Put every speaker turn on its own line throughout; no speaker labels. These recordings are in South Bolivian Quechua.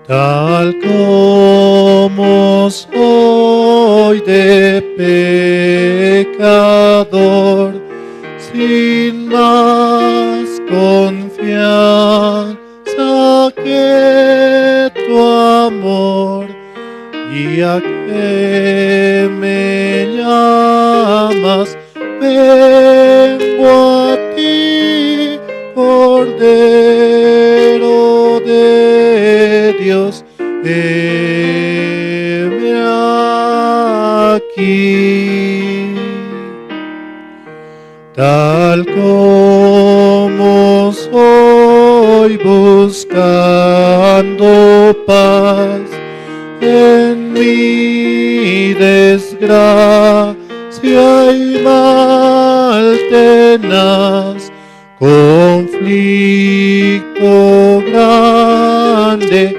Tal como soy de pecador, sin más confianza que tu amor, y a que me llamas, vengo a ti, Cordero de Dios, heme aquí. Tal como soy, buscando paz en mi desgracia y mal tenaz, conflicto grande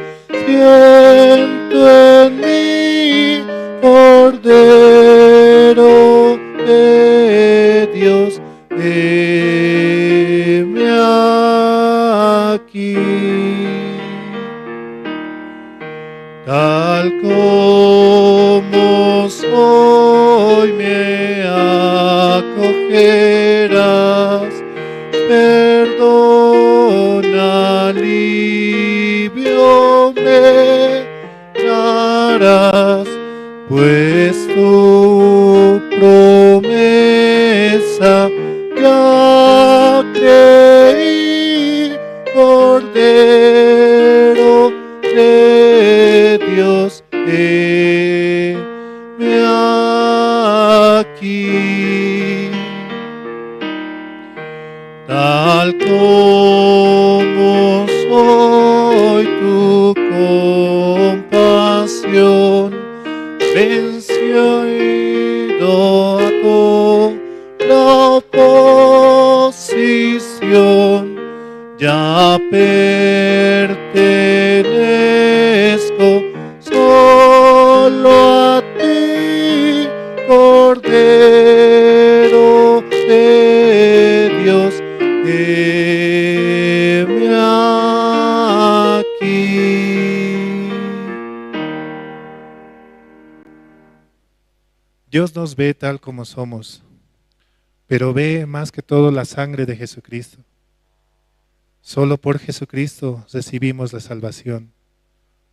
siento en mí, Cordero de Dios, heme aquí. Tal como soy me acogerás, perdón, alivio me darás, pues tu promesa ya creí, Cordero de Dios, heme aquí. Tal como soy, tu compasión venció a toda oposición, ya pertenezco solo a ti, Cordero de Dios, heme aquí.
Dios nos ve tal como somos, pero ve más que todo la sangre de Jesucristo. Solo por Jesucristo recibimos la salvación,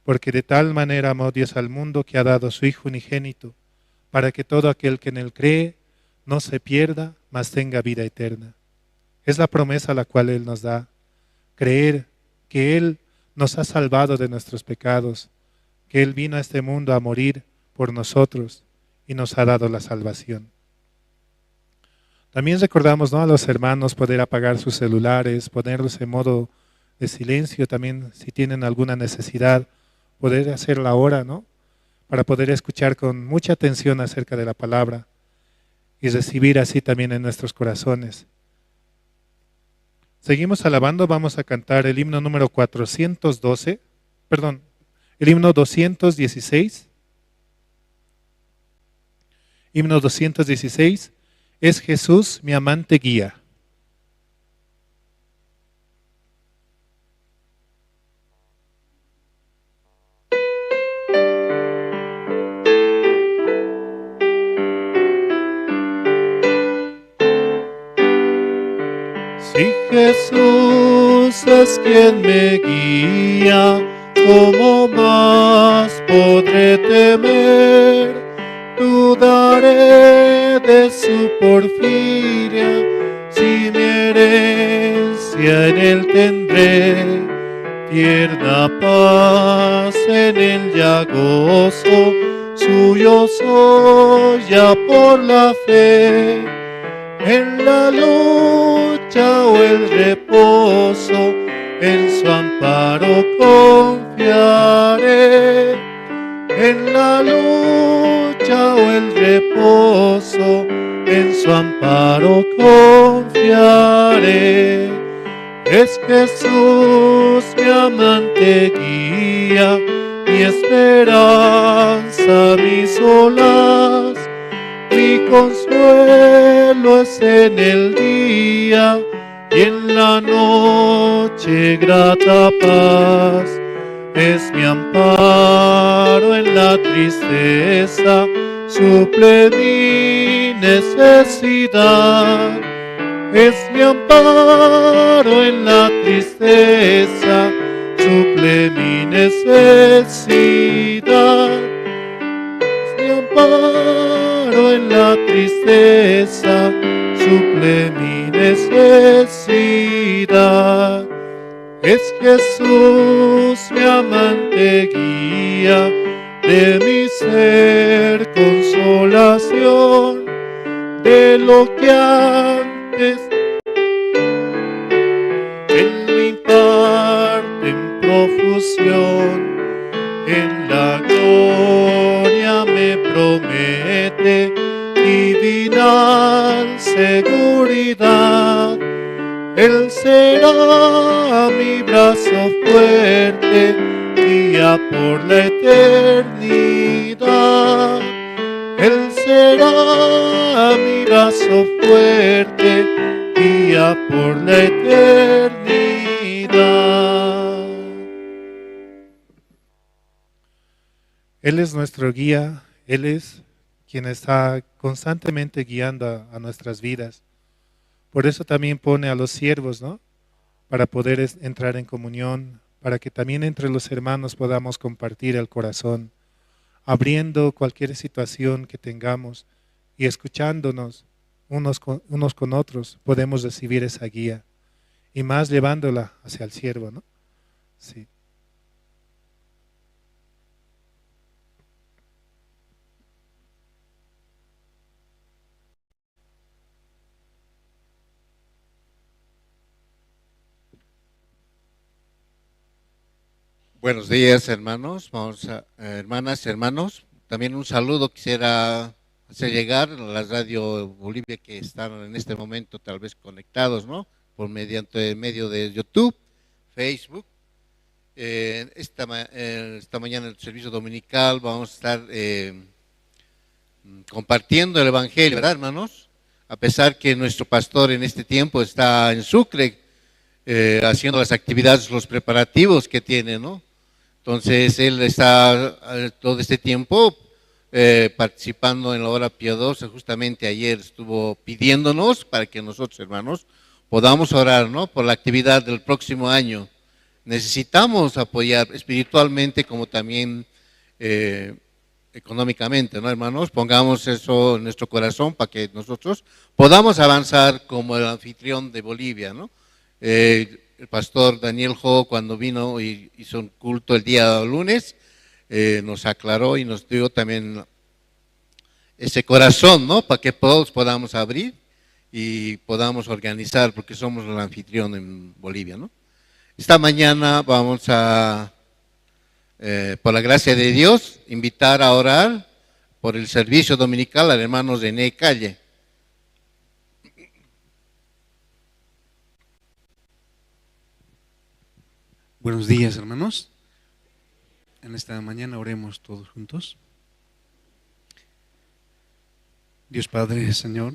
porque de tal manera amó Dios al mundo que ha dado a su Hijo unigénito, para que todo aquel que en él cree no se pierda, mas tenga vida eterna. Es la promesa la cual Él nos da, creer que Él nos ha salvado de nuestros pecados, que Él vino a este mundo a morir por nosotros y nos ha dado la salvación. También recordamos, ¿no?, a los hermanos poder apagar sus celulares, ponerlos en modo de silencio también si tienen alguna necesidad, poder hacer la hora, ¿no?, para poder escuchar con mucha atención acerca de la palabra y recibir así también en nuestros corazones. Seguimos alabando, vamos a cantar el himno número 412, perdón, el himno 216. Himno 216, es Jesús mi amante guía.
Si Jesús es quien me guía, ¿cómo más podré temer? Dudaré de su porfiria, si mi herencia en él tendré. Tierna paz en él ya gozo, suyo soy ya por la fe. En la lucha o el reposo, en su amparo confiaré. En la lucha o el reposo, en su amparo confiaré. Es Jesús mi amante guía, mi esperanza, mi solaz, mi consuelo es en el día y en la noche grata paz. Es mi amparo en la tristeza, suple mi necesidad. Es mi amparo en la tristeza, suple mi necesidad. Es mi amparo en la tristeza, suple mi necesidad. Es Jesús mi amante guía, de mi ser consolación, de lo que antes Él me imparte en profusión, en la gloria me promete divinal seguridad. Él será mi brazo fuerte, guía por la eternidad. Él será mi brazo fuerte, guía por la eternidad.
Él es nuestro guía, Él es quien está constantemente guiando a nuestras vidas. Por eso también pone a los siervos, ¿no? Para poder entrar en comunión, para que también entre los hermanos podamos compartir el corazón, abriendo cualquier situación que tengamos y escuchándonos unos con otros, podemos recibir esa guía y más llevándola hacia el siervo, ¿no? Sí.
Buenos días, hermanos, hermanas, hermanos. También un saludo quisiera hacer llegar a la Radio Bolivia que están en este momento tal vez conectados, ¿no? Por mediante medio de YouTube, Facebook. Esta mañana en el servicio dominical vamos a estar compartiendo el Evangelio, ¿verdad, hermanos? A pesar que nuestro pastor en este tiempo está en Sucre, haciendo las actividades, los preparativos que tiene, ¿no? Entonces él está todo este tiempo participando en la hora piadosa. Justamente ayer estuvo pidiéndonos para que nosotros, hermanos, podamos orar, ¿no? Por la actividad del próximo año. Necesitamos apoyar espiritualmente como también económicamente, ¿no, hermanos? Pongamos eso en nuestro corazón para que nosotros podamos avanzar como el anfitrión de Bolivia, ¿no? El pastor Daniel Ho, cuando vino y hizo un culto el día lunes, nos aclaró y nos dio también ese corazón, ¿no? Para que todos podamos abrir y podamos organizar, porque somos el anfitrión en Bolivia, ¿no? Esta mañana vamos a, por la gracia de Dios, invitar a orar por el servicio dominical al hermano René Calle.
Buenos días, hermanos. En esta mañana oremos todos juntos. Dios Padre, Señor,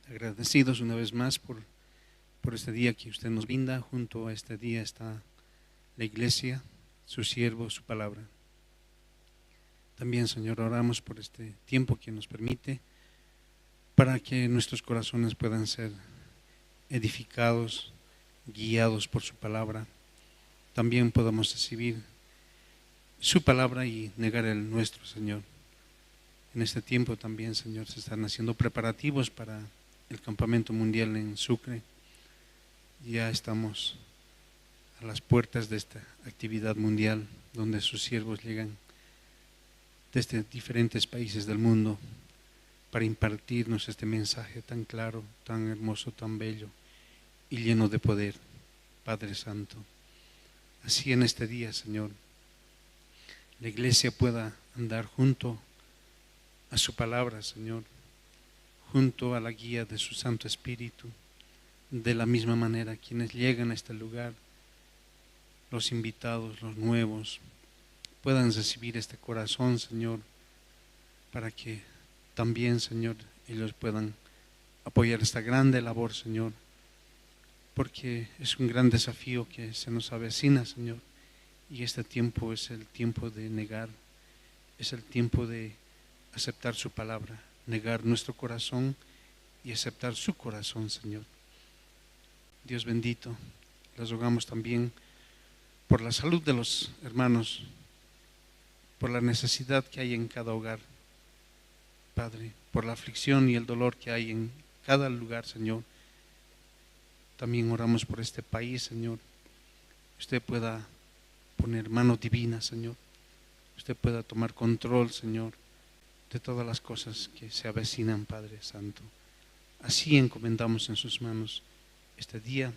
agradecidos una vez más por este día que usted nos brinda. Junto a este día está la iglesia, su siervo, su palabra. También, Señor, oramos por este tiempo que nos permite para que nuestros corazones puedan ser edificados, guiados por su palabra. También podamos recibir su palabra y negar el nuestro, Señor. En este tiempo también, Señor, se están haciendo preparativos para el campamento mundial en Sucre. Ya estamos a las puertas de esta actividad mundial donde sus siervos llegan desde diferentes países del mundo para impartirnos este mensaje tan claro, tan hermoso, tan bello y lleno de poder, Padre Santo. Así en este día, Señor, la iglesia pueda andar junto a su palabra, Señor, junto a la guía de su Santo Espíritu. De la misma manera, quienes llegan a este lugar, los invitados, los nuevos, puedan recibir este corazón, Señor, para que también, Señor, ellos puedan apoyar esta grande labor, Señor, porque es un gran desafío que se nos avecina, Señor, Y este tiempo es el tiempo de negar, es el tiempo de aceptar su palabra, negar nuestro corazón y aceptar su corazón, Señor. Dios bendito, les rogamos también por la salud de los hermanos, por la necesidad que hay en cada hogar, Padre, por la aflicción y el dolor que hay en cada lugar, Señor. También oramos por este país, Señor. Usted pueda poner mano divina, Señor. Usted pueda tomar control, Señor, de todas las cosas que se avecinan, Padre Santo. Así encomendamos en sus manos este día,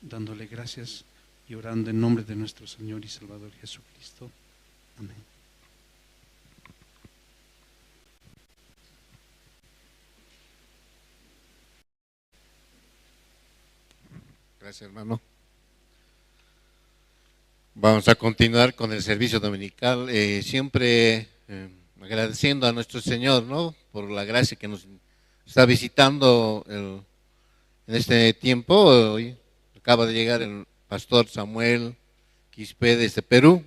dándole gracias y orando en nombre de nuestro Señor y Salvador Jesucristo. Amén.
Gracias, hermano. Vamos a continuar con el servicio dominical, siempre agradeciendo a nuestro Señor, ¿no?, por la gracia que nos está visitando en este tiempo. Hoy acaba de llegar el pastor Samuel Quispe desde Perú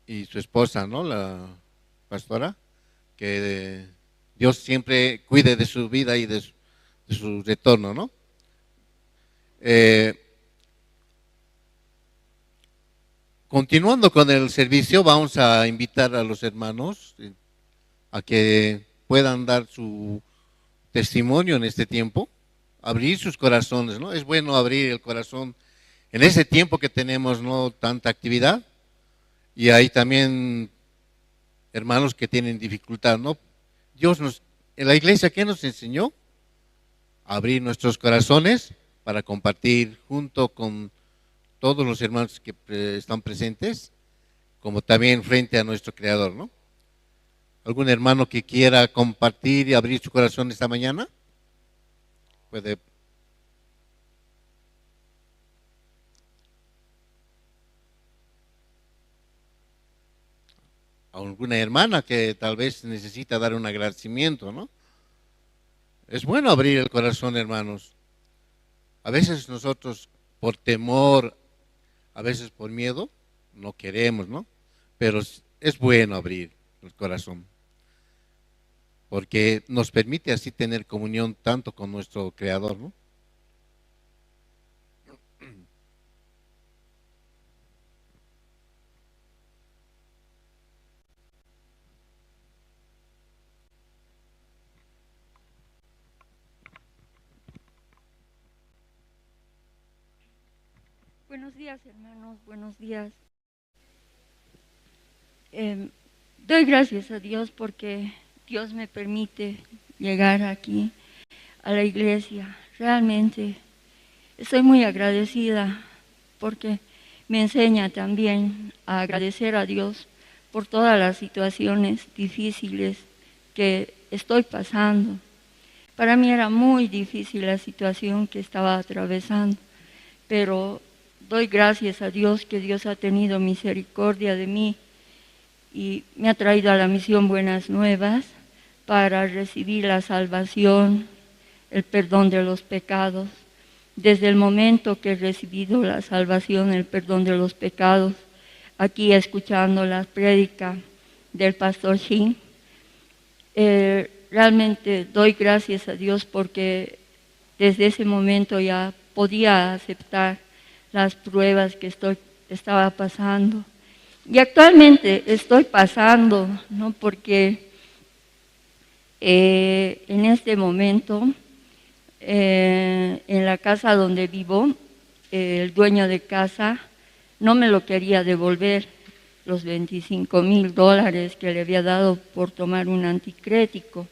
y su esposa, ¿no?, la pastora, que Dios siempre cuide de su vida y de su retorno, ¿no? Continuando con el servicio, vamos a invitar a los hermanos a que puedan dar su testimonio en este tiempo, abrir sus corazones, ¿no? Es bueno abrir el corazón en ese tiempo que tenemos, no tanta actividad, y hay también hermanos que tienen dificultad, ¿no? Dios nos, en la iglesia, ¿qué nos enseñó? Abrir nuestros corazones para compartir junto con todos los hermanos que están presentes, como también frente a nuestro Creador, ¿no? ¿Algún hermano que quiera compartir y abrir su corazón esta mañana? Puede. Alguna hermana que tal vez necesita dar un agradecimiento, ¿no? Es bueno abrir el corazón, hermanos. A veces nosotros, por temor, a veces por miedo, no queremos, ¿no? Pero es bueno abrir el corazón, porque nos permite así tener comunión tanto con nuestro Creador, ¿no?
Buenos días, hermanos, buenos días. Doy gracias a Dios porque Dios me permite llegar aquí a la iglesia. Realmente estoy muy agradecida porque me enseña también a agradecer a Dios por todas las situaciones difíciles que estoy pasando. Para mí era muy difícil la situación que estaba atravesando, pero doy gracias a Dios que Dios ha tenido misericordia de mí y me ha traído a la misión Buenas Nuevas para recibir la salvación, el perdón de los pecados. Desde el momento que he recibido la salvación, el perdón de los pecados, aquí escuchando la prédica del pastor Shin, realmente doy gracias a Dios porque desde ese momento ya podía aceptar las pruebas que estaba pasando. Y actualmente estoy pasando, ¿no? Porque en este momento, en la casa donde vivo, el dueño de casa no me lo quería devolver, los $25,000 que le había dado por tomar un anticrético.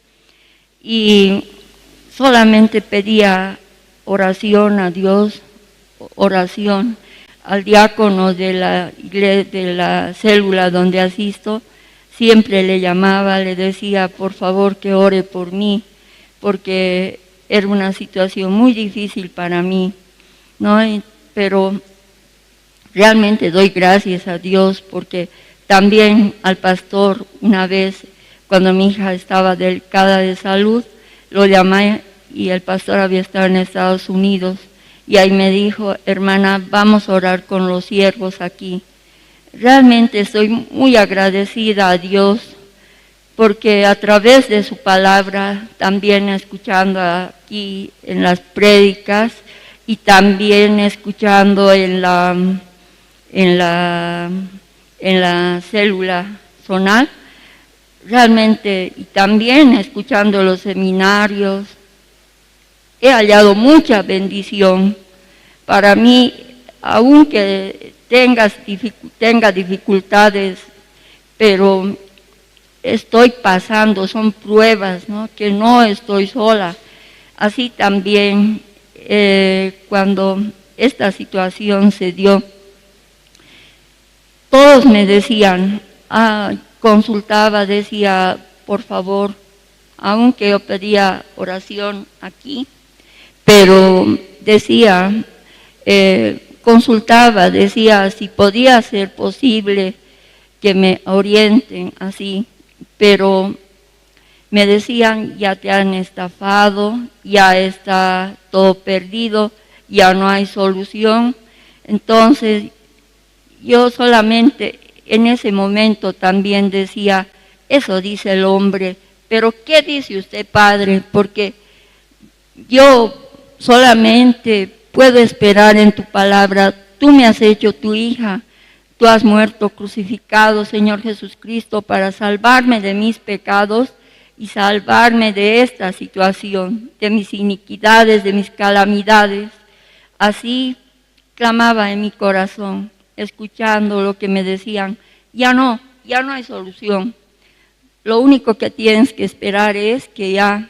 Y solamente pedía oración a Dios, oración al diácono de la iglesia, de la célula donde asisto. Siempre le llamaba, le decía, por favor que ore por mí, porque era una situación muy difícil para mí, ¿no? Pero realmente doy gracias a Dios porque también al pastor, una vez cuando mi hija estaba delicada de salud, lo llamé y el pastor había estado en Estados Unidos Y ahí me dijo, hermana, vamos a orar con los siervos aquí. Realmente estoy muy agradecida a Dios porque a través de su palabra, también escuchando aquí en las prédicas y también escuchando en la célula zonal, realmente, y también escuchando los seminarios, he hallado mucha bendición. Para mí, aunque tenga dificultades, pero estoy pasando, son pruebas, ¿no? Que no estoy sola. Así también, cuando esta situación se dio, todos me decían, consultaba, decía, por favor, aunque yo pedía oración aquí, pero decía, consultaba, decía si podía ser posible que me orienten así, pero me decían, ya te han estafado, ya está todo perdido, ya no hay solución. Entonces, yo solamente en ese momento también decía, eso dice el hombre, pero ¿qué dice usted, Padre? Porque yo solamente puedo esperar en tu palabra. Tú me has hecho tu hija, tú has muerto crucificado, Señor Jesucristo, para salvarme de mis pecados y salvarme de esta situación, de mis iniquidades, de mis calamidades. Así clamaba en mi corazón, escuchando lo que me decían, ya no hay solución. Lo único que tienes que esperar es que ya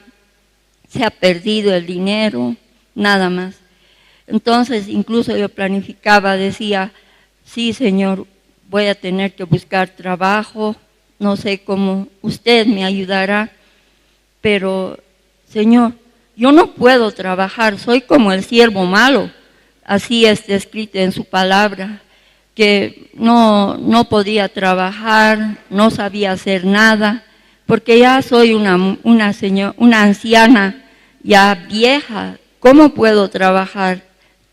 se ha perdido el dinero, nada más. Entonces incluso yo planificaba, decía, sí, Señor, voy a tener que buscar trabajo, no sé cómo usted me ayudará, pero Señor, yo no puedo trabajar, soy como el siervo malo, así está escrito en su palabra, que no podía trabajar, no sabía hacer nada, porque ya soy una anciana ya vieja. ¿Cómo puedo trabajar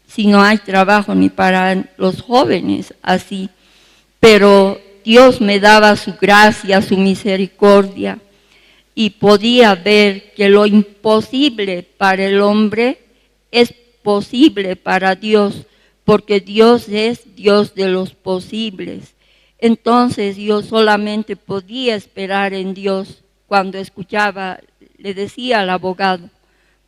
si no hay trabajo ni para los jóvenes así? Pero Dios me daba su gracia, su misericordia, y podía ver que lo imposible para el hombre es posible para Dios, porque Dios es Dios de los posibles. Entonces yo solamente podía esperar en Dios. Cuando escuchaba, le decía al abogado,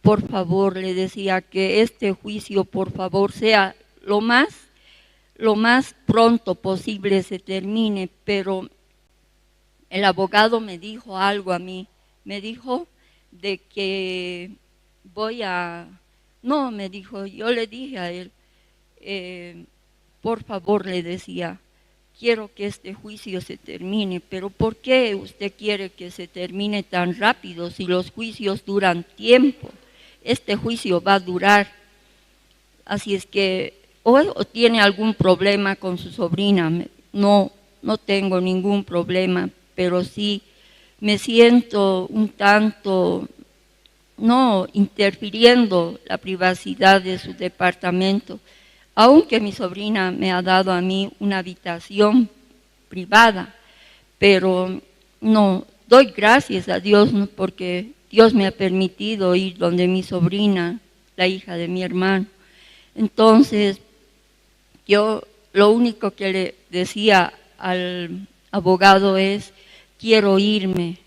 por favor, le decía que este juicio, por favor, sea lo más pronto posible se termine. Pero el abogado me dijo algo a mí, me dijo de que no, me dijo, yo le dije a él, por favor, le decía, quiero que este juicio se termine, pero ¿por qué usted quiere que se termine tan rápido si los juicios duran tiempo? Este juicio va a durar, así es que, o tiene algún problema con su sobrina. No, no tengo ningún problema, pero sí me siento un tanto, no interfiriendo la privacidad de su departamento, aunque mi sobrina me ha dado a mí una habitación privada, pero no, doy gracias a Dios, ¿no? Porque Dios me ha permitido ir donde mi sobrina, la hija de mi hermano. Entonces, yo lo único que le decía al abogado es, quiero irme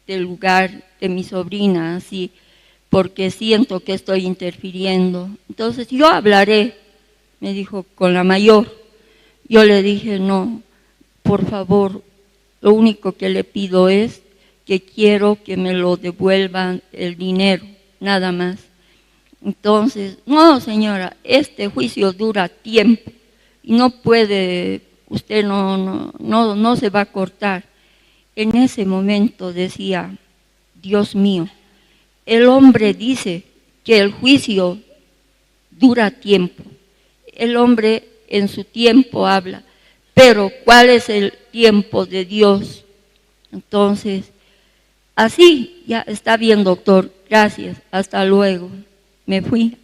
del lugar de mi sobrina, así, porque siento que estoy interfiriendo. Entonces, yo hablaré, me dijo, con la mayor. Yo le dije, no, por favor, lo único que le pido es que quiero que me lo devuelvan el dinero, nada más. Entonces, no, señora, este juicio dura tiempo y no puede, usted no se va a cortar. En ese momento decía, Dios mío, el hombre dice que el juicio dura tiempo. El hombre en su tiempo habla, pero ¿cuál es el tiempo de Dios? Entonces, así, ya está bien, doctor, gracias, hasta luego. Me fui.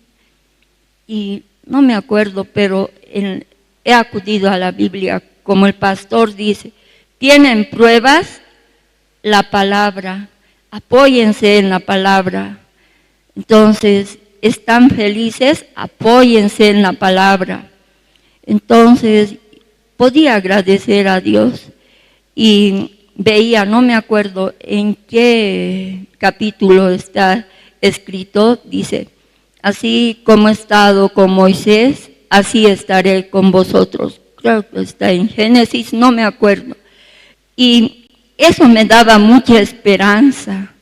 Y no me acuerdo, pero he acudido a la Biblia, como el pastor dice, tienen pruebas, la palabra, apóyense en la palabra. Entonces, están felices, apóyense en la palabra. Entonces, podía agradecer a Dios y veía, no me acuerdo en qué capítulo está escrito, dice, así como he estado con Moisés, así estaré con vosotros. Creo que está en Génesis, no me acuerdo. Y eso me daba mucha esperanza,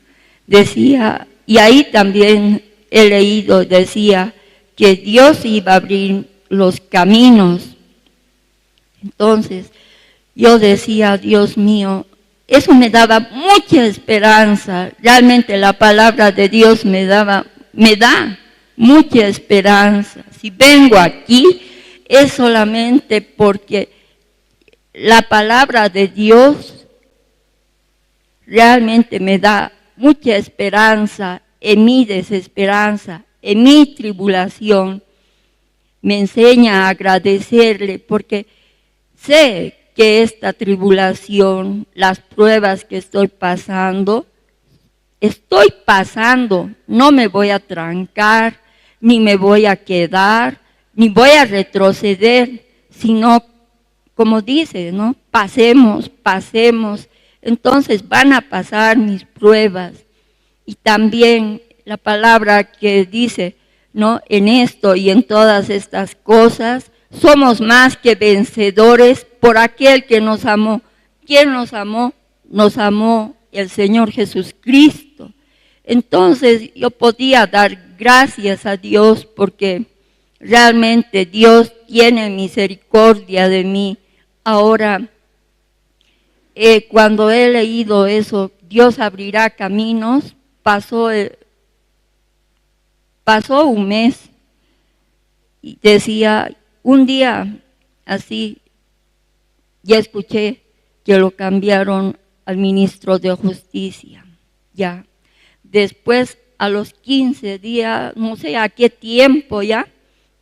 decía, y ahí también he leído, decía que Dios iba a abrir los caminos. Entonces, yo decía, Dios mío, eso me daba mucha esperanza. Realmente la palabra de Dios me da mucha esperanza. Si vengo aquí es solamente porque la palabra de Dios realmente me da mucha esperanza en mi desesperanza, en mi tribulación. Me enseña a agradecerle porque sé que esta tribulación, las pruebas que estoy pasando, no me voy a trancar, ni me voy a quedar, ni voy a retroceder, sino, como dice, ¿no? Pasemos, pasemos, entonces van a pasar mis pruebas. Y también la palabra que dice, ¿no? En esto y en todas estas cosas, somos más que vencedores por aquel que nos amó. ¿Quién nos amó? Nos amó el Señor Jesucristo. Entonces yo podía dar gracias a Dios porque realmente Dios tiene misericordia de mí. Ahora, cuando he leído eso, Dios abrirá caminos, pasó un mes y decía, un día así, ya escuché que lo cambiaron al ministro de Justicia, ya. Después, a los 15 días, no sé a qué tiempo ya,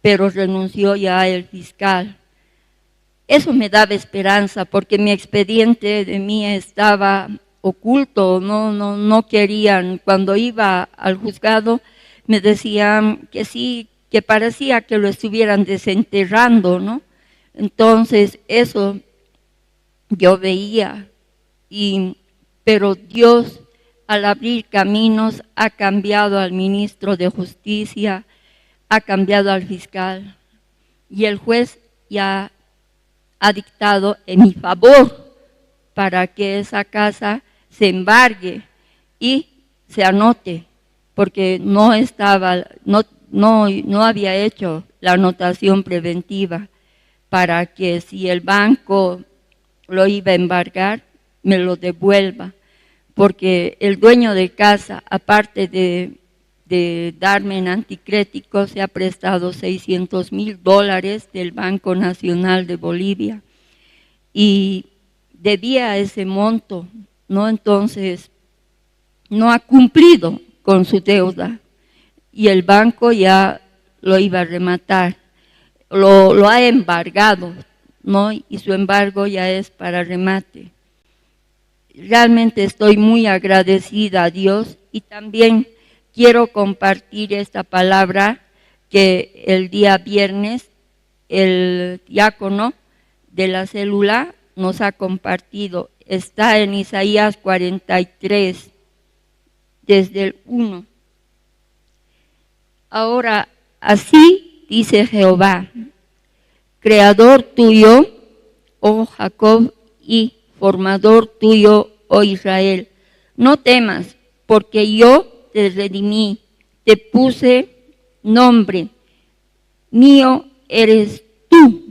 pero renunció ya el fiscal. Eso me daba esperanza porque mi expediente de mí estaba oculto, no querían. Cuando iba al juzgado me decían que sí, que parecía que lo estuvieran desenterrando, ¿no? Entonces eso yo veía, pero Dios al abrir caminos ha cambiado al ministro de Justicia, ha cambiado al fiscal y el juez ya ha dictado en mi favor para que esa casa se embargue y se anote, porque no estaba, no había hecho la anotación preventiva para que si el banco lo iba a embargar, me lo devuelva, porque el dueño de casa, aparte de darme en anticrético, se ha prestado $600,000 del Banco Nacional de Bolivia y debía ese monto, ¿no? Entonces, no ha cumplido con su deuda y el banco ya lo iba a rematar, lo ha embargado, ¿no? Y su embargo ya es para remate. Realmente estoy muy agradecida a Dios y también quiero compartir esta palabra que el día viernes el diácono de la célula nos ha compartido. Está en Isaías 43, desde el 1. Ahora, así dice Jehová, creador tuyo, oh Jacob, y formador tuyo, oh Israel. No temas, porque yo te redimí, te puse nombre, mío eres tú.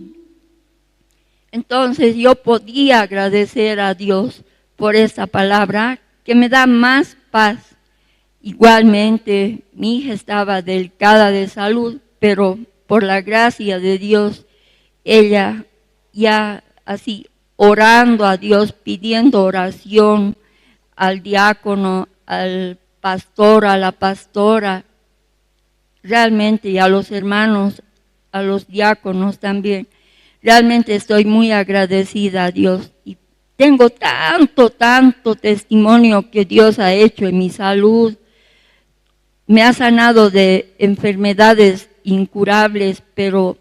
Entonces yo podía agradecer a Dios por esta palabra que me da más paz. Igualmente, mi hija estaba delicada de salud, pero por la gracia de Dios, ella ya así orando a Dios, pidiendo oración al diácono, al pastor, a la pastora, realmente y a los hermanos a los diáconos también. Realmente estoy muy agradecida a Dios y tengo tanto, tanto testimonio que Dios ha hecho en mi salud. Me ha sanado de enfermedades incurables, pero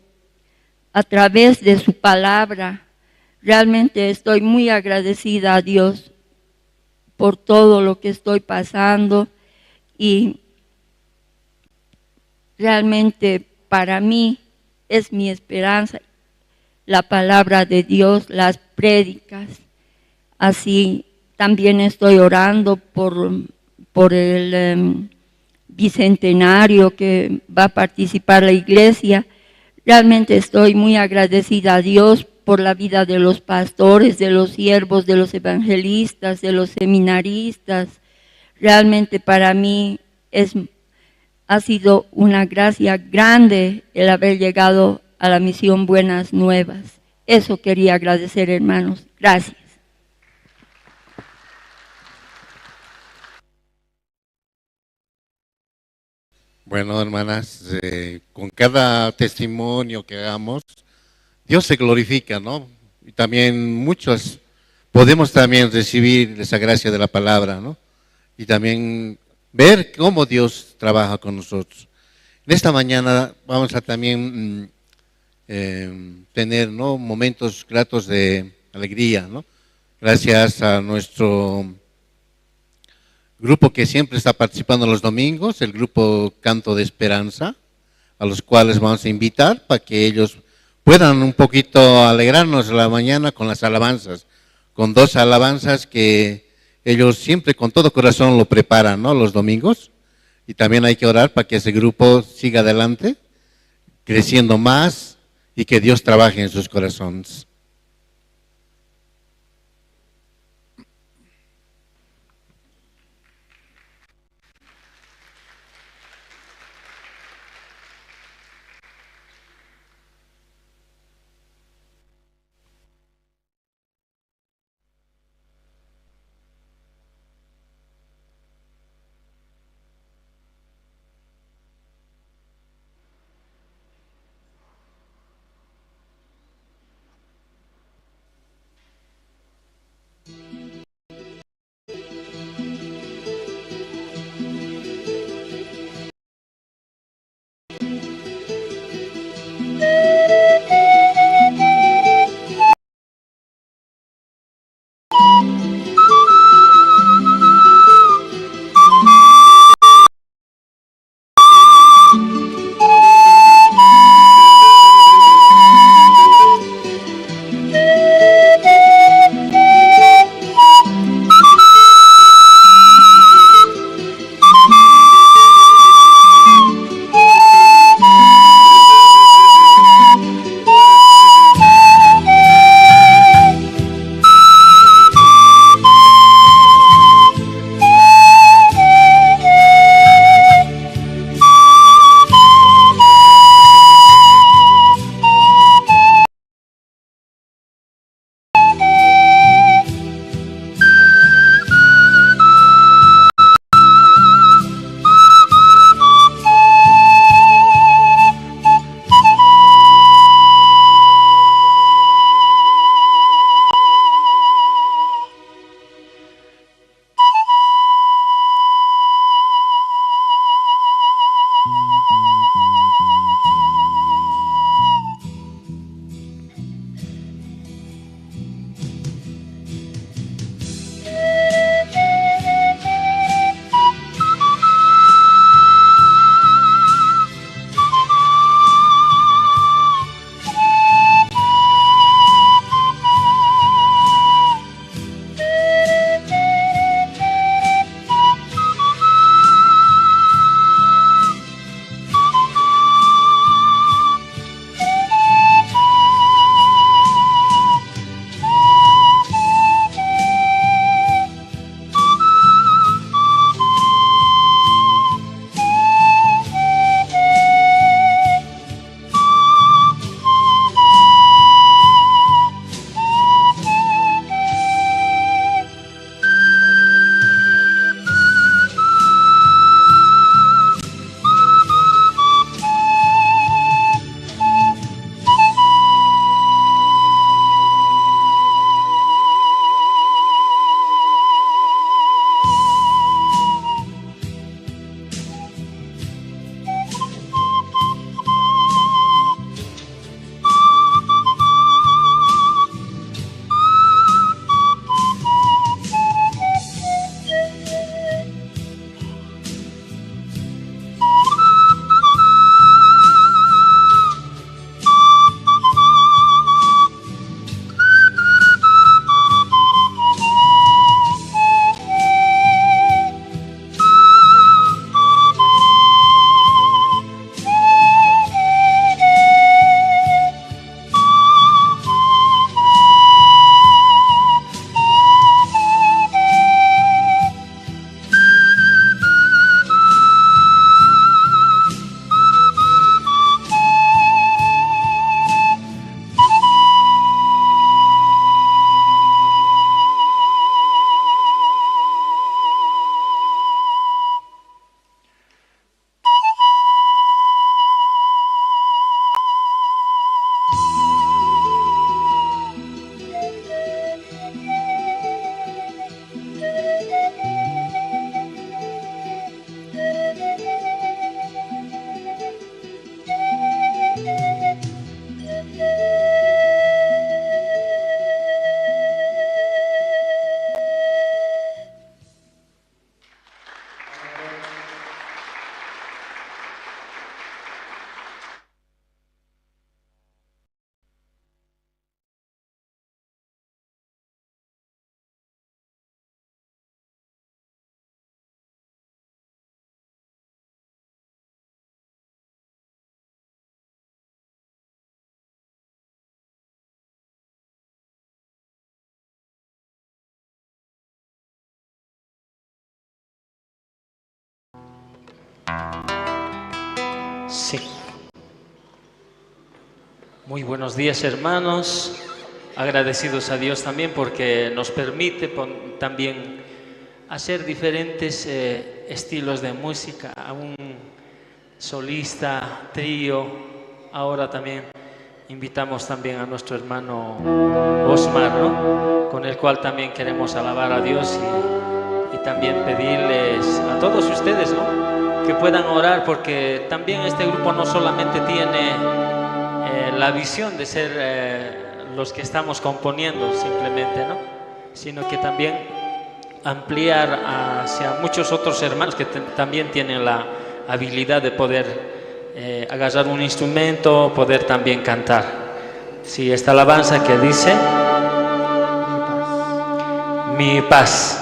a través de su palabra, realmente estoy muy agradecida a Dios por todo lo que estoy pasando y realmente para mí es mi esperanza la palabra de Dios, las prédicas. Así también estoy orando por el bicentenario que va a participar la iglesia. Realmente estoy muy agradecida a Dios por la vida de los pastores, de los siervos, de los evangelistas, de los seminaristas. Realmente para mí ha sido una gracia grande el haber llegado a la misión Buenas Nuevas. Eso quería agradecer, hermanos. Gracias.
Bueno, hermanas, con cada testimonio que hagamos, Dios se glorifica, ¿no? Y también muchos podemos también recibir esa gracia de la palabra, ¿no? Y también ver cómo Dios trabaja con nosotros. En esta mañana vamos a también tener, ¿no?, momentos gratos de alegría, ¿no? Gracias a nuestro grupo que siempre está participando los domingos, el grupo Canto de Esperanza, a los cuales vamos a invitar para que ellos puedan un poquito alegrarnos la mañana con las alabanzas, con dos alabanzas que ellos siempre con todo corazón lo preparan, ¿no?, los domingos. Y también hay que orar para que ese grupo siga adelante, creciendo más y que Dios trabaje en sus corazones.
Sí. Muy buenos días, hermanos. Agradecidos a Dios también porque nos permite también hacer diferentes estilos de música, a un solista, trío. Ahora también invitamos también a nuestro hermano Osmar, ¿no? Con el cual también queremos alabar a Dios y también pedirles a todos ustedes, ¿no?, que puedan orar, porque también este grupo no solamente tiene la visión de ser los que estamos componiendo simplemente, ¿no?, sino que también ampliar hacia muchos otros hermanos que también tienen la habilidad de poder agarrar un instrumento, poder también cantar. Sí, esta alabanza que dice Mi paz.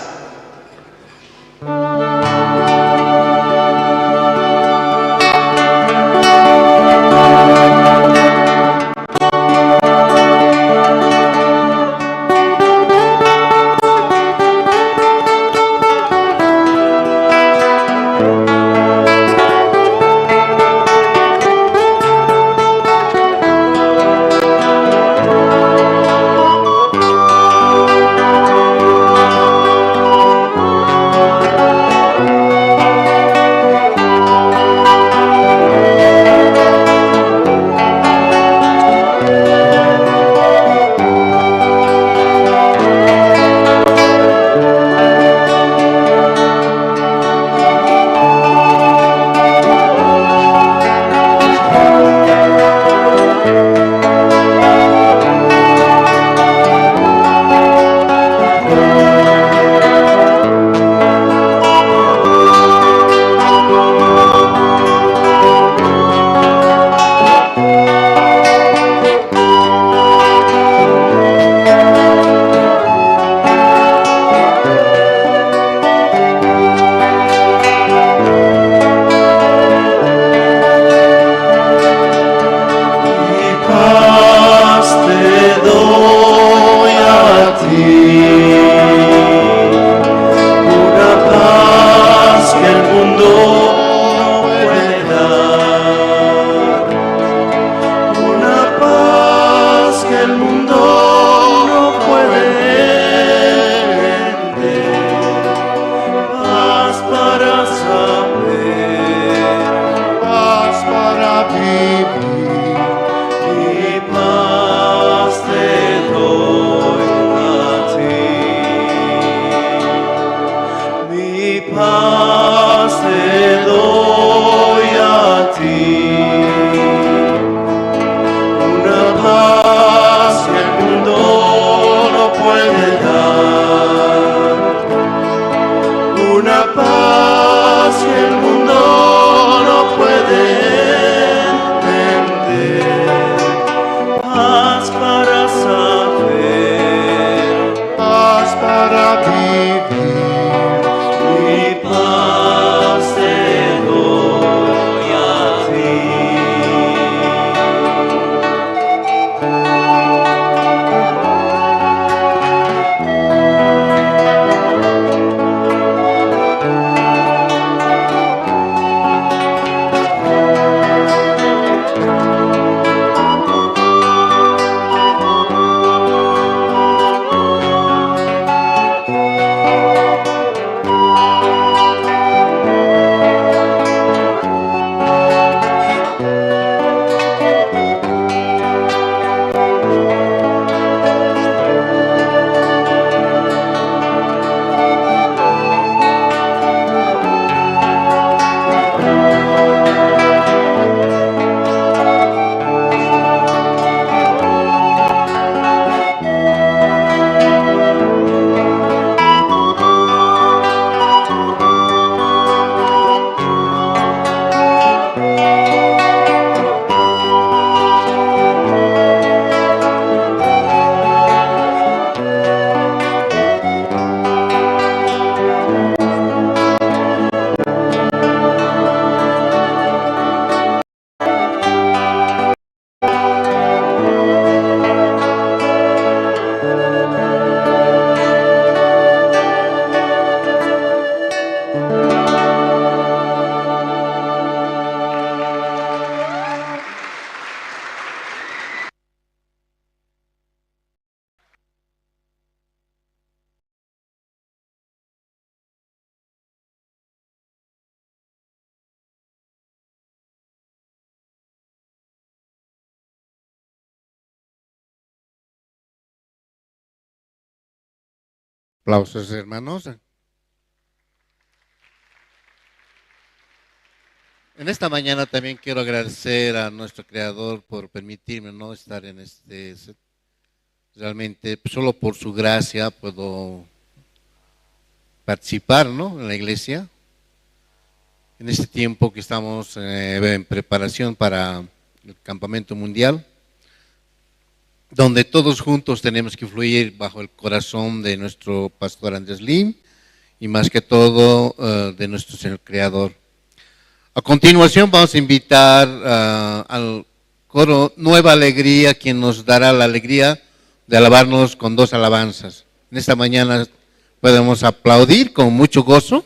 Aplausos, hermanos. En esta mañana también quiero agradecer a nuestro Creador por permitirme no estar en este set. Realmente, solo por su gracia puedo participar, ¿no?, en la iglesia. En este tiempo que estamos en preparación para el campamento mundial, donde todos juntos tenemos que fluir bajo el corazón de nuestro pastor Andrés Lim y más que todo de nuestro Señor Creador. A continuación vamos a invitar al coro Nueva Alegría, quien nos dará la alegría de alabarnos con dos alabanzas. En esta mañana podemos aplaudir con mucho gozo.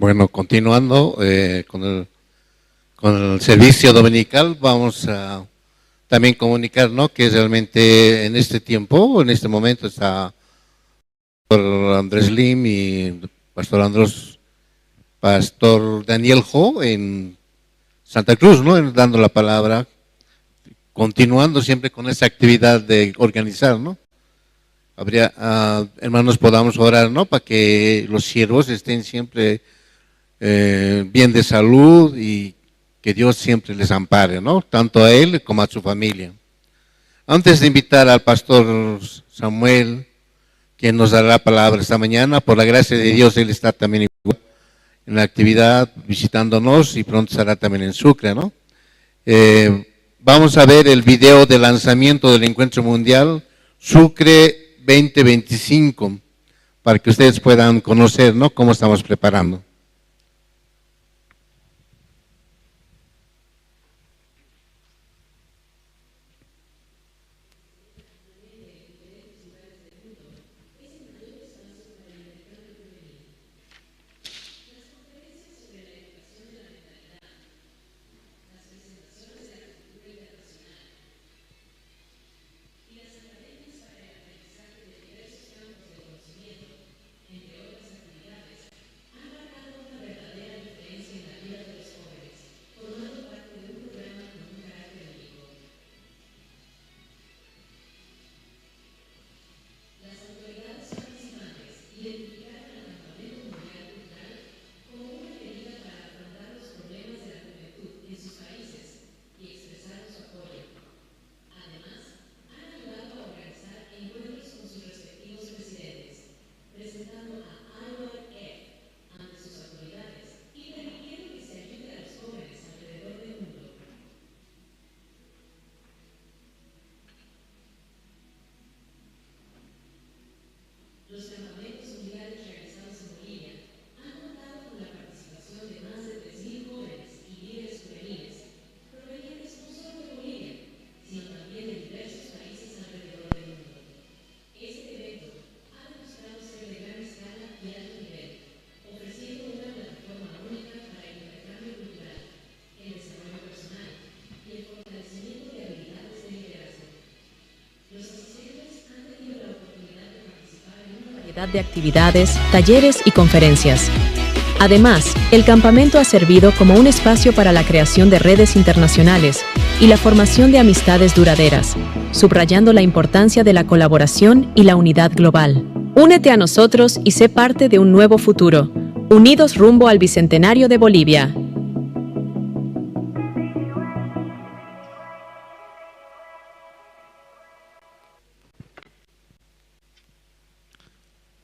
Bueno, continuando con el servicio dominical, vamos a también comunicar, ¿no?, que realmente en este tiempo, en este momento, está Pastor Andrés Lim y Pastor Daniel Ho en Santa Cruz, ¿no?, dando la palabra, continuando siempre con esa actividad de organizar, ¿no? Habría, hermanos, podamos orar, ¿no?, para que los siervos estén siempre bien de salud y que Dios siempre les ampare, ¿no?, tanto a él como a su familia. Antes de invitar al pastor Samuel, quien nos dará la palabra esta mañana, por la gracia de Dios, él está también igual en la actividad, visitándonos, y pronto estará también en Sucre, ¿no? Vamos a ver el video de lanzamiento del Encuentro Mundial Sucre 2025, para que ustedes puedan conocer, ¿no?, cómo estamos preparando.
De actividades, talleres y conferencias. Además, el campamento ha servido como un espacio para la creación de redes internacionales y la formación de amistades duraderas, subrayando la importancia de la colaboración y la unidad global. Únete a nosotros y sé parte de un nuevo futuro, unidos rumbo al Bicentenario de Bolivia.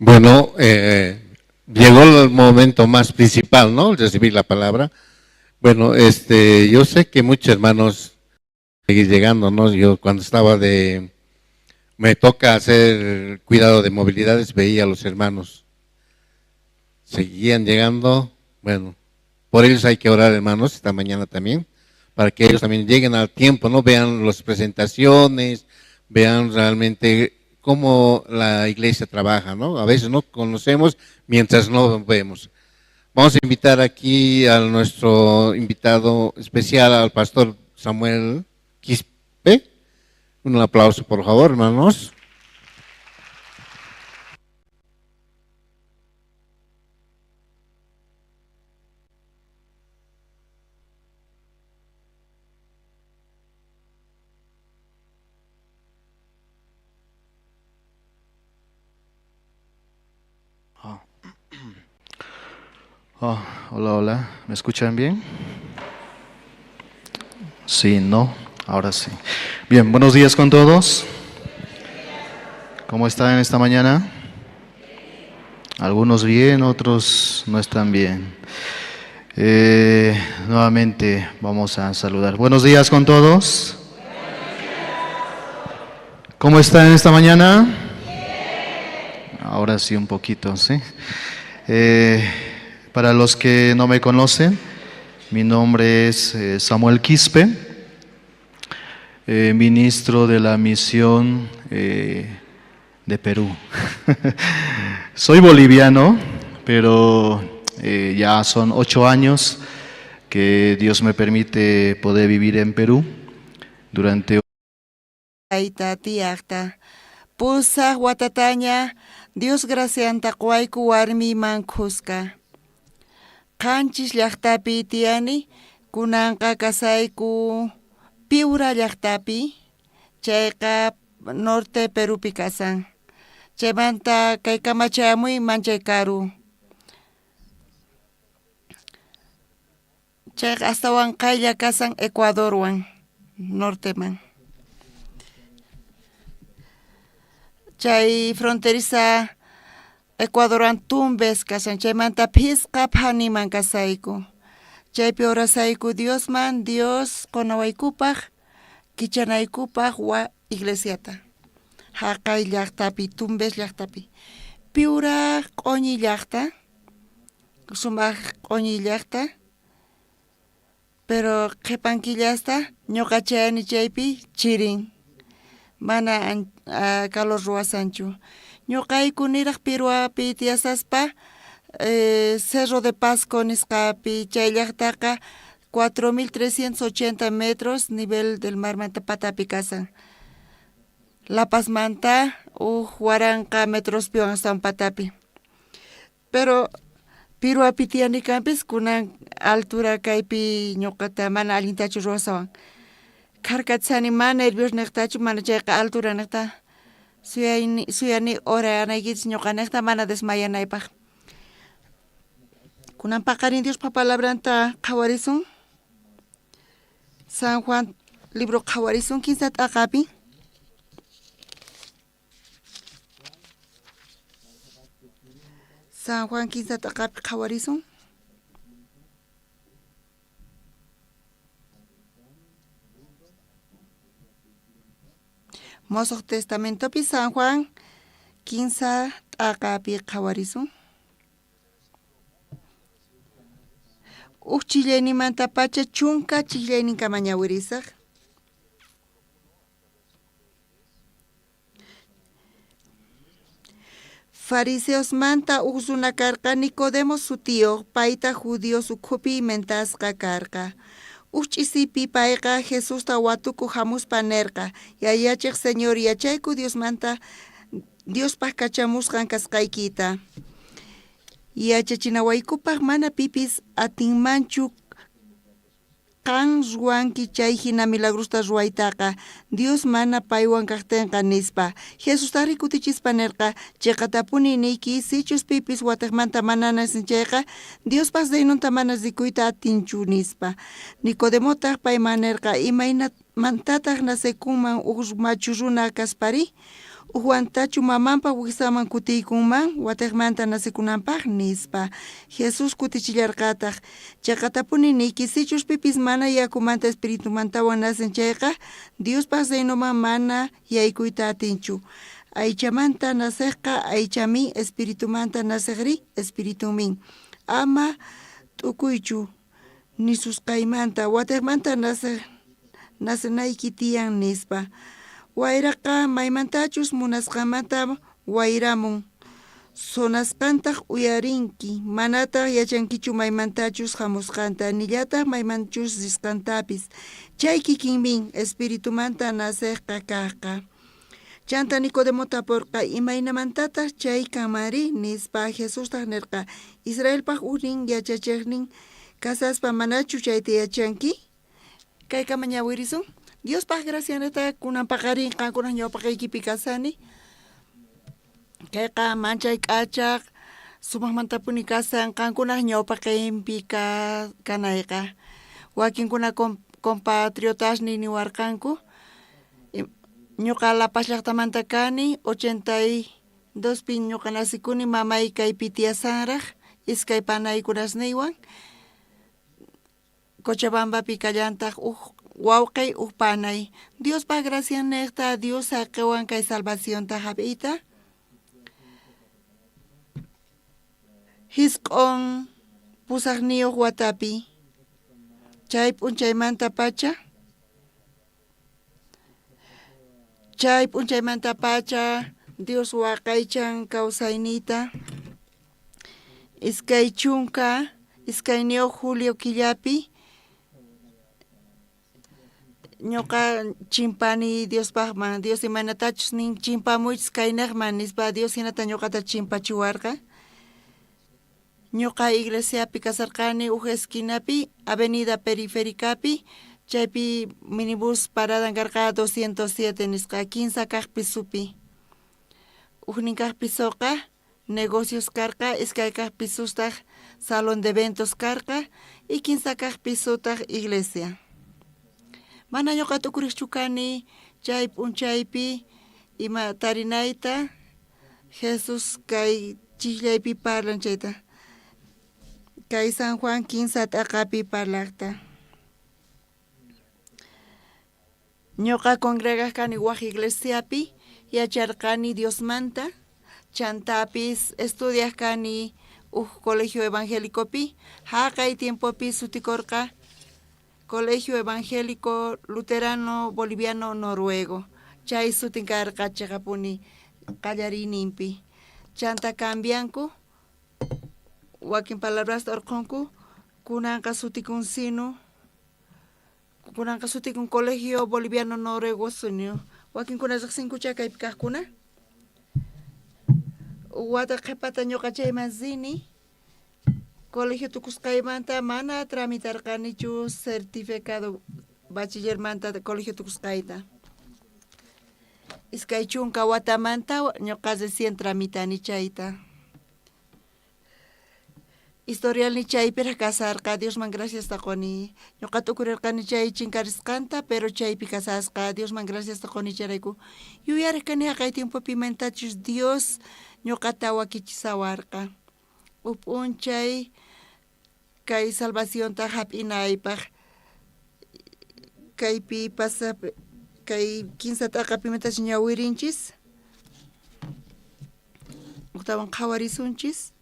Bueno, llegó el momento más principal, ¿no?, recibir la palabra. Bueno, yo sé que muchos hermanos siguen llegando, ¿no? Yo cuando estaba me toca hacer cuidado de movilidades, veía a los hermanos. Seguían llegando, bueno, por ellos hay que orar, hermanos, esta mañana también, para que ellos también lleguen al tiempo, ¿no? Vean las presentaciones, vean realmente cómo la iglesia trabaja, ¿no? A veces no conocemos mientras no vemos. Vamos a invitar aquí a nuestro invitado especial, al pastor Samuel Quispe. Un aplauso, por favor, hermanos.
Oh, hola, hola, ¿me escuchan bien? Sí, no, ahora sí. Bien, buenos días con todos. ¿Cómo están esta mañana? Algunos bien, otros no están bien. Nuevamente vamos a saludar. Buenos días con todos. ¿Cómo están esta mañana? Ahora sí un poquito, ¿sí? Para los que no me conocen, mi nombre es Samuel Quispe, ministro de la misión de Perú. Soy boliviano, pero Ya son 8 años que Dios me permite poder vivir en Perú. Durante
Tayta tiyajta. Pusaj watataña Dios gracianta qowayku warmiyman khuska. Qanchis llajtapi tiyani, kunanqa kasayku Piura llajtapi, chayqa norte Perupi kasan. Chaymanta kaykama chayamuy manchay karu. Chayqa astawan qaylla kasan Ecuadorwan, norteman. Chay fronteriza Ecuadorwan Tumbes kasan, chaymanta phisqa phaniman kasayku. Chaypi orasayku Diosman, Dios qonawaykupaj, kichanaykupaj wa iglesiata. Jaqay llajtapi, Tumbes llajtapi. Piura q'oñi llajta, sumaj q'oñi llajta, pero qhepan killasta ñoqa chayani chaypi chirin, mana calor ruwasanchu. Ñoqayku niraj Piruapi tiyasaspa Cerro de Pasco nisqapi chay llajtaqa 4380 metros nivel del marmanta patapi kasan. La Pazmanta uj 1000 metrospiwan astawan patapi. Pero Piruapi tiyani kanpis kunan altura kaypi ñoqata mana allintachu ruwasawan. Kharkatisani mana nervios nejtachu, mana chayqa altura nejta suyani oranaykichis ñoqa nejta mana desmayanaypaj. Kunan paqarin Diospa palabranta qhawarisun. San Juan libro qhawarisun kinsa t'aqapi. San Juan kinsa t'aqapi qhawarisun. Mosoj Testamentopi San Juan kinsa t'aqapi qhawarisun. Uj chillayninmantapacha chunka chillayninkama ñawirisaj. Fariseosmanta uj runa karqa Nicodemo sutiyoj, paytaj judíos ukhupi mentasqa karqa. Uj ch'isipi payqa Jesusta watukuj jamuspa nerqa, Yayachej Señor, yachayku Diosmanta Diospaj kachamusqan kasqaykita. Yachachinawaykupaj mana pipis atinmanchu qan ruwanki chay jina milagrosta ruwaytaqa, Dios mana paywan kajtenqa, nispa. Jesustajrí kutichispa nerqa, Cheqatapuni niyki, sichus pipis watejmanta mana nacen chayqa, Diospaj reinonta mana rikuyta atinchu, nispa. Nicodemotaj payman nerqa, Imaynamantataj nacekunman uj machu runa kaspari? Ujwantachu mamanpa wijsanman kutiykunman watejmanta nacekunanpaj? nispa. Jesús kutichillarqataj, Cheqatapuni niyki, sichus pipis mana yakumanta espiritumantawan nacen chayqa, Diospaj reinoman mana yaykuyta atinchu. Aychamanta nacejqa aychamin, espiritumanta nacejrí espiritumin. Ama t'ukuychu nisusqaymanta, watejmanta nacenayki tiyan, nispa. Wayraqa maymantachus munasqanmanta wayramun, sonasqantaj uyarinki, manataj yachankichu maymantachus jamusqanta, nillataj maymanchus risqantapis. Chay kikinmin espiritumanta nacejqa kajqa. Chanta Nicodemo taporqa, Imaynamantataj chay kanmanri? nispa. Jesustaj nerqa, Israelpaj ujnin yachachejnin kasaspa manachu chayta yachanki? Kaykama ñawirisun. Diospaj gracianata kunan paqarin qankunaj ñawpaqeykipi kasani. Kayqa manchay k'achaj sumajmantapuni kasan qankunaj ñawpaqenpi kanayqa. Wakinkuna compatriotasniy niwarqanku, ñoqa La Paz llajtamanta kani, 82pi ñoqa nacikuni, mamay kaypi tiyasanraj iskay panaykunasniywan. Cochabambapi kallantaj uj wawqey uj panay. Diospaj graciannejta Dios saqewan kay salvacionta jap'iyta. Jisq'on pusajniyoj watapi chay p'unchaymantapacha chay p'unchaymantapacha Dios waqaychan kawsayniyta. 22 julio killapi ñuqa chimpani Diospaqman, Dios imaynatachus nin chimpamuychis kaynejman nispa, Dios hinata ñuqata chimpachiwarqa. Ñuqa iglesiapi kasarqani uj esquinapi, avenida Periféricapi, chaypi minibús paradan karqa 207 nisqa, kinsa kaq pisopi. Ujnin kaq pisoqa negocios karqa, iskay kaq pisostaq salón de eventos karqa y kinsa kaq pisotaq iglesia. Mana ñuqa t'ukuriqchu kani chay p'unchaypi ima tarinayta Jesús kay chiqllaypi parlan chayta. Kay San Juan kinsa t'aqapi parlaqta. Ñuqa congregaq kani waj iglesiapi, yacharqani Diosmanta, chantapis estudiaq kani uj colegio evangélicopi, jaqay tiempopi sutikorqa Colegio Evangélico Luterano Boliviano Noruego, chay sutin karqa cheqapuni qallariyninpi. Chanta cambianku, wakin palabrasta orqhonku, kunanqa sutikun sino, kunanqa sutikun Colegio Boliviano Noruego sino. Wakinkuna riqsinkucha kaypi kaqkuna. Wata qhepata ñuqa chayman rini, colegio tukusqaymanta mana tramitarqanichu certificado bachillermanta colegio tukusqayta. 20 watamanta ñuqa recién tramitani chayta. Historialni chaypiraj kasarqa, Diosman graciasta qoni. Ñuqa t'ukurirqani chay chinkarisqanta, pero chaypi kasasqa, Diosman graciasta qoni chayrayku. Yuyarej kani jaqay tiempopi imaynatachus Dios ñuqata wakichisawarqa. Uj p'unchay kay salvacionta jap'inaypaj kaypi pasa kay kinsa t'aqapi imatachus ñawirinchis, ujtawan qhawarisunchis.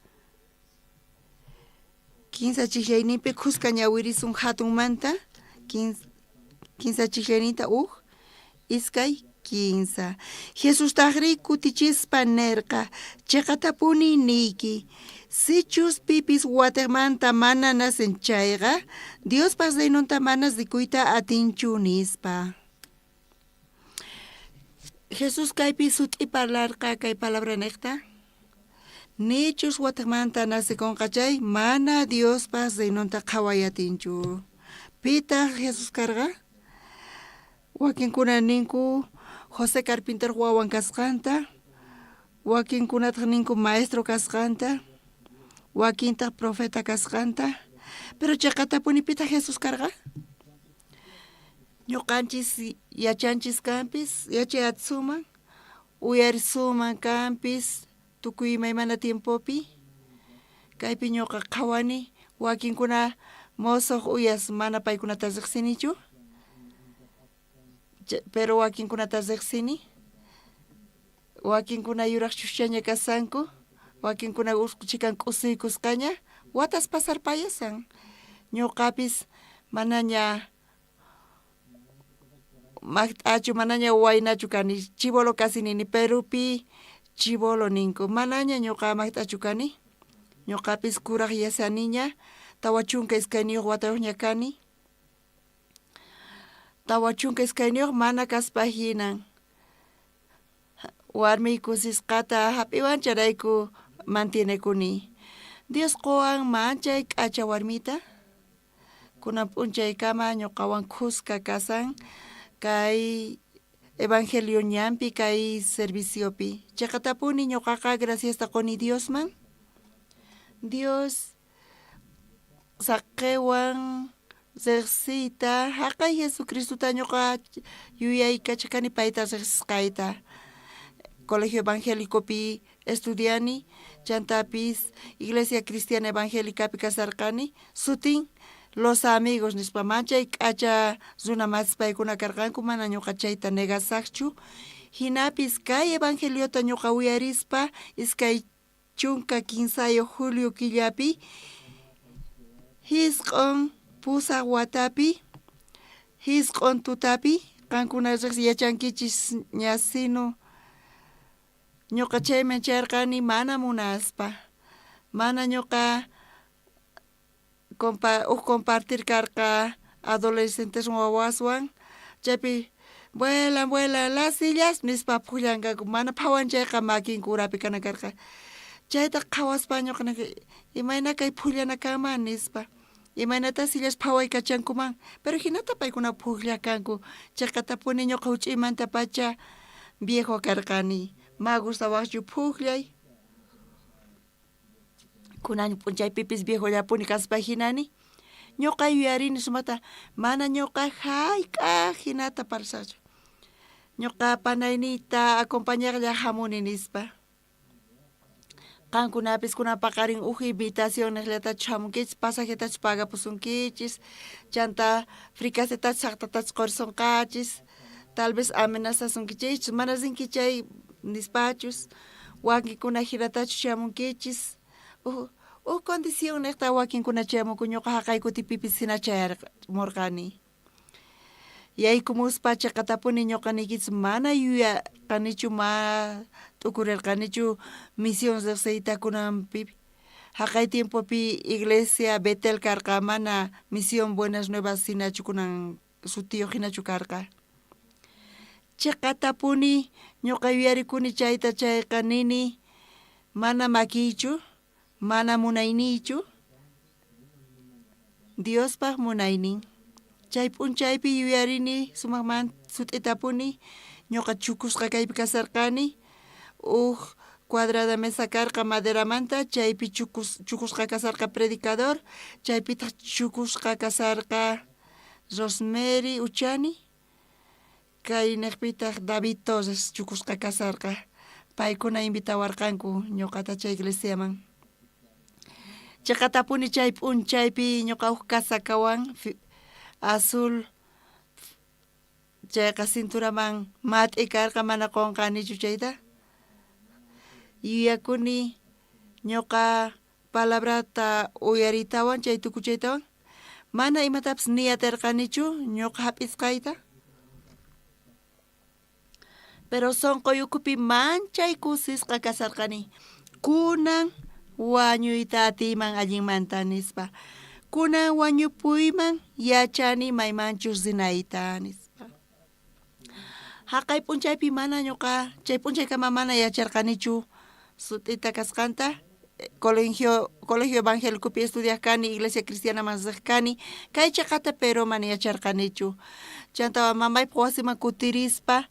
Kinsa chijllayninpi khuska ñawirisun jatunmanta, kinsa chijllayninta uj, iskay, kinsa. Jesustajrí kutichispa nerqa, Cheqatapuni niyki, sichus pipis watejmanta mana nacen chayqa, Diospa reinonta mana rikuyta atinchu, nispa. Jesús kaypi sut'i parlarqa kay palabra nejta, Nichus watejmanta nacekonqa chay, mana Diospa reinonta qhaway atinchu. Pitaj Jesús karqa? Wakinkuna ninku José carpintero wawan kasqanta, wakinkunataj ninku maestro kasqanta, wakintaj profeta kasqanta. Pero cheqatapuni pitaj Jesús karqa? Ñuqanchis yachanchis kanpis, yachayatsuman, uyarisuman kanpis tukuy imaymana tiempopi. Kaypi ñuqa qhawani wakinkuna mosoj uyas mana paykunata riqsinichu, pero wakinkunata riqsini. Wakinkuna yuraj chuschaña kasanku, wakinkuna usqu chikan k'usuykusqaña, watas pasarpayasan. Ñuqapis manaña Majt'achu manaña waynachu kani, chibolo casi nini, Perupi chibolo ninku, manaña ñuqa majt'achu kani, ñuqapis kuraj yasaniña, 42 watayuqña kani, 42 mana kaspa hinan, warmiy kusisqata hap'iwan chayrayku mantienekuni. Dios qowan manchay k'acha warmita. Kunan p'unchaykama ñuqawan khuska kasan kay evangelio ñanpi kay serviciopi. Cheqatapuni ñuqaqa graciasta qoni Diosman. Dios saqewan reqsiyta jaqay Jesucristota ñuqa yuyaykachakani payta reqsisqayta. Colegio Evangélicopi estudiani, chantapis Iglesia Cristiana Evangélicapi kasarqani, sutin Los Amigos nispa, manchay k'acha runa masis paykuna karqanku, mana ñuqa chayta negasajchu, jinapis kay evangeliota ñuqa uyarispa 23 julio killapi 98 watapi jisq'on tutapi, qankuna riqsi yachankichis ña sino Ñuqa chayman chayarqani mana munaspa. Mana ñuqa uj compartir karqa adolescenteswan wawaswan chaypi vuelan vuelan las sillas nispa phukllanqaku mana phawan chayqa makinku urapi kana karqa. Chayta qhawaspa ñuqa nini imayna kay phullana kanman nispa. Imaynatá sillas phawaykachankuman pero jinata paykuna phukllakanku cheqatapuni ñuqa huch'uymantapacha viejo karqani ma gustawaqchu phukllay. Kunan p'unchaypipis viejollapuni kaspa jinani ñuqa yuyarini sumaqta mana ñuqa jayk'aj jinata parlasaqchu ñuqa panayniyta acompañaqlla jamuni nispa. Qankunapis kunan paqarin uj invitación nejllatachus jamunkichis, pasajetachus pagapusunkichis, chantá fricasetachus saqtatachus qorisonqachis, tal vez amenazasunkichis, mana rinki chay nispachus, wakinkuna jinatachus chamunkichis, uj uj condición nejta wakinkuna chayamunku ñuqa jaqay kutipipis jina chayamurqani. Yaykumuspa cheqatapuni ñoqa niykichis mana yuyarqanichu ma t'ukurerqanichu misión rejsiyta kunanpi jaqay tiempopi iglesia Betel karqa mana misión Buenas Nuevas jinachu kunan sutiyoj jinachu karqa. Cheqatapuni ñoqa yuyarikuni chayta chayqa nini mana makiychu mana munayniychu Diospaj munaynin. Chay p'unchaypi yuyarini sumajmanta sut'itapuni ñuqa chukusqa kaypi kasarqani uj cuadrada mesa karqa maderamanta chaypi chukusqa kasarqa predicador chaypitaj chukusqa kasarqa Rosemary Uchani Kaynejpitaj David Torres chukusqa kasharqa. Paykuna invitawarqanku ñoqata chay iglesiaman. Cheqatapuni chay p'unchaypi ñoqa uj casakawan azul chayqa cinturaman mat'i karqa mana qonqanichu chayta. Yuyakuni ñoqa palabrata uyariytawan chay tukuchaytawan mana imatapis ni aterqanichu ñoqa jap'isqayta. Pero sonqoy ukhupi manchay kusisqa kasharqani kunan wañuyta atiyman allinmanta nispa. Kunan wañupuyman yachani maymanchus rinayta nispa. Jaqay p'unchaypi mana ñuqa chay p'unchaykama mana yacharqanichu sut'ita kasqanta colegio colegio evangelicopi estudiaj kani iglesia cristianaman riq kani kay cheqata pero mana yacharqanichu chanta mamaypaq wasiman kutirispa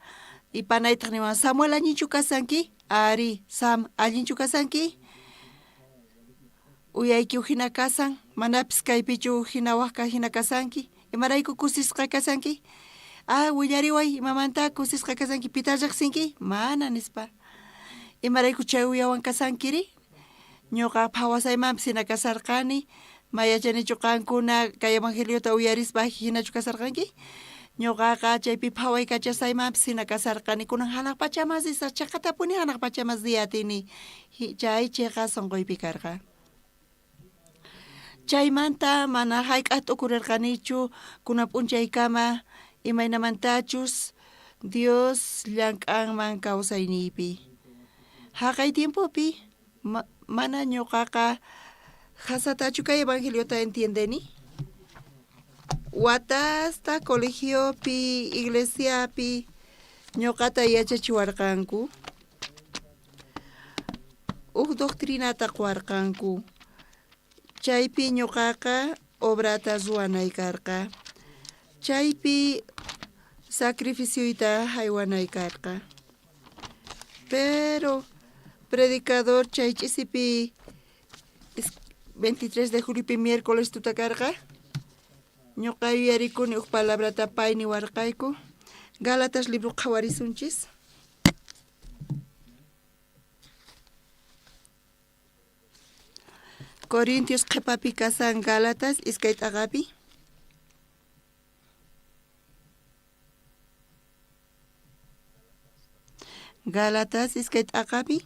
y panaytaq niwan Samuel allinchu kasanki ari Sam allinchu kasanki uyayki ujina kasan manapis kaypichu ujina wajka jina kasanki Imarayku kusisqa kashanki? Ah, willariway, imamanta kusisqa kashanki? Pita riqsinki? Mana, nispa. Imarayku chay uyawan kashankiri? Ñuqa phawasaymanpis hina kasharqani. Ma yachanichu qankuna kay evangeliota uyarispa hinachu kasharqanki? Ñuqaqa chaypi phawaykachasaymanpis hina kasharqani. Kunan hanaq pachaman risaq, cheqatapuni hanaq pachaman riy atini. Chay cheqa sonqoypi karqa. Chaymanta mana jayk'aj t'ukurerqanichu kunan p'unchaykama imaynamantachus Dios llank'anman kawsayniypi. Jaqay tiempopi mana ñoqaqa jasatachu kay evangeliota entiendeni. Watasta colegiopi, iglesiapi ñoqata yachachiwarqanku. Uj doctrinata qowarqanku, chaypi ñoqaqa obrata ruwanay karqa, chaypi sacrificioyta jaywanay karqa. Pero predicador chay ch'isipi 23 de juliopi miércoles tuta karqa, ñoqa yuyarikuni uj palabrata pay niwarqayku, Gálatas libro qhawarisunchis. Corintios qhepapi kasan Gálatas iskay t'aqapi. Gálatas iskay t'aqapi.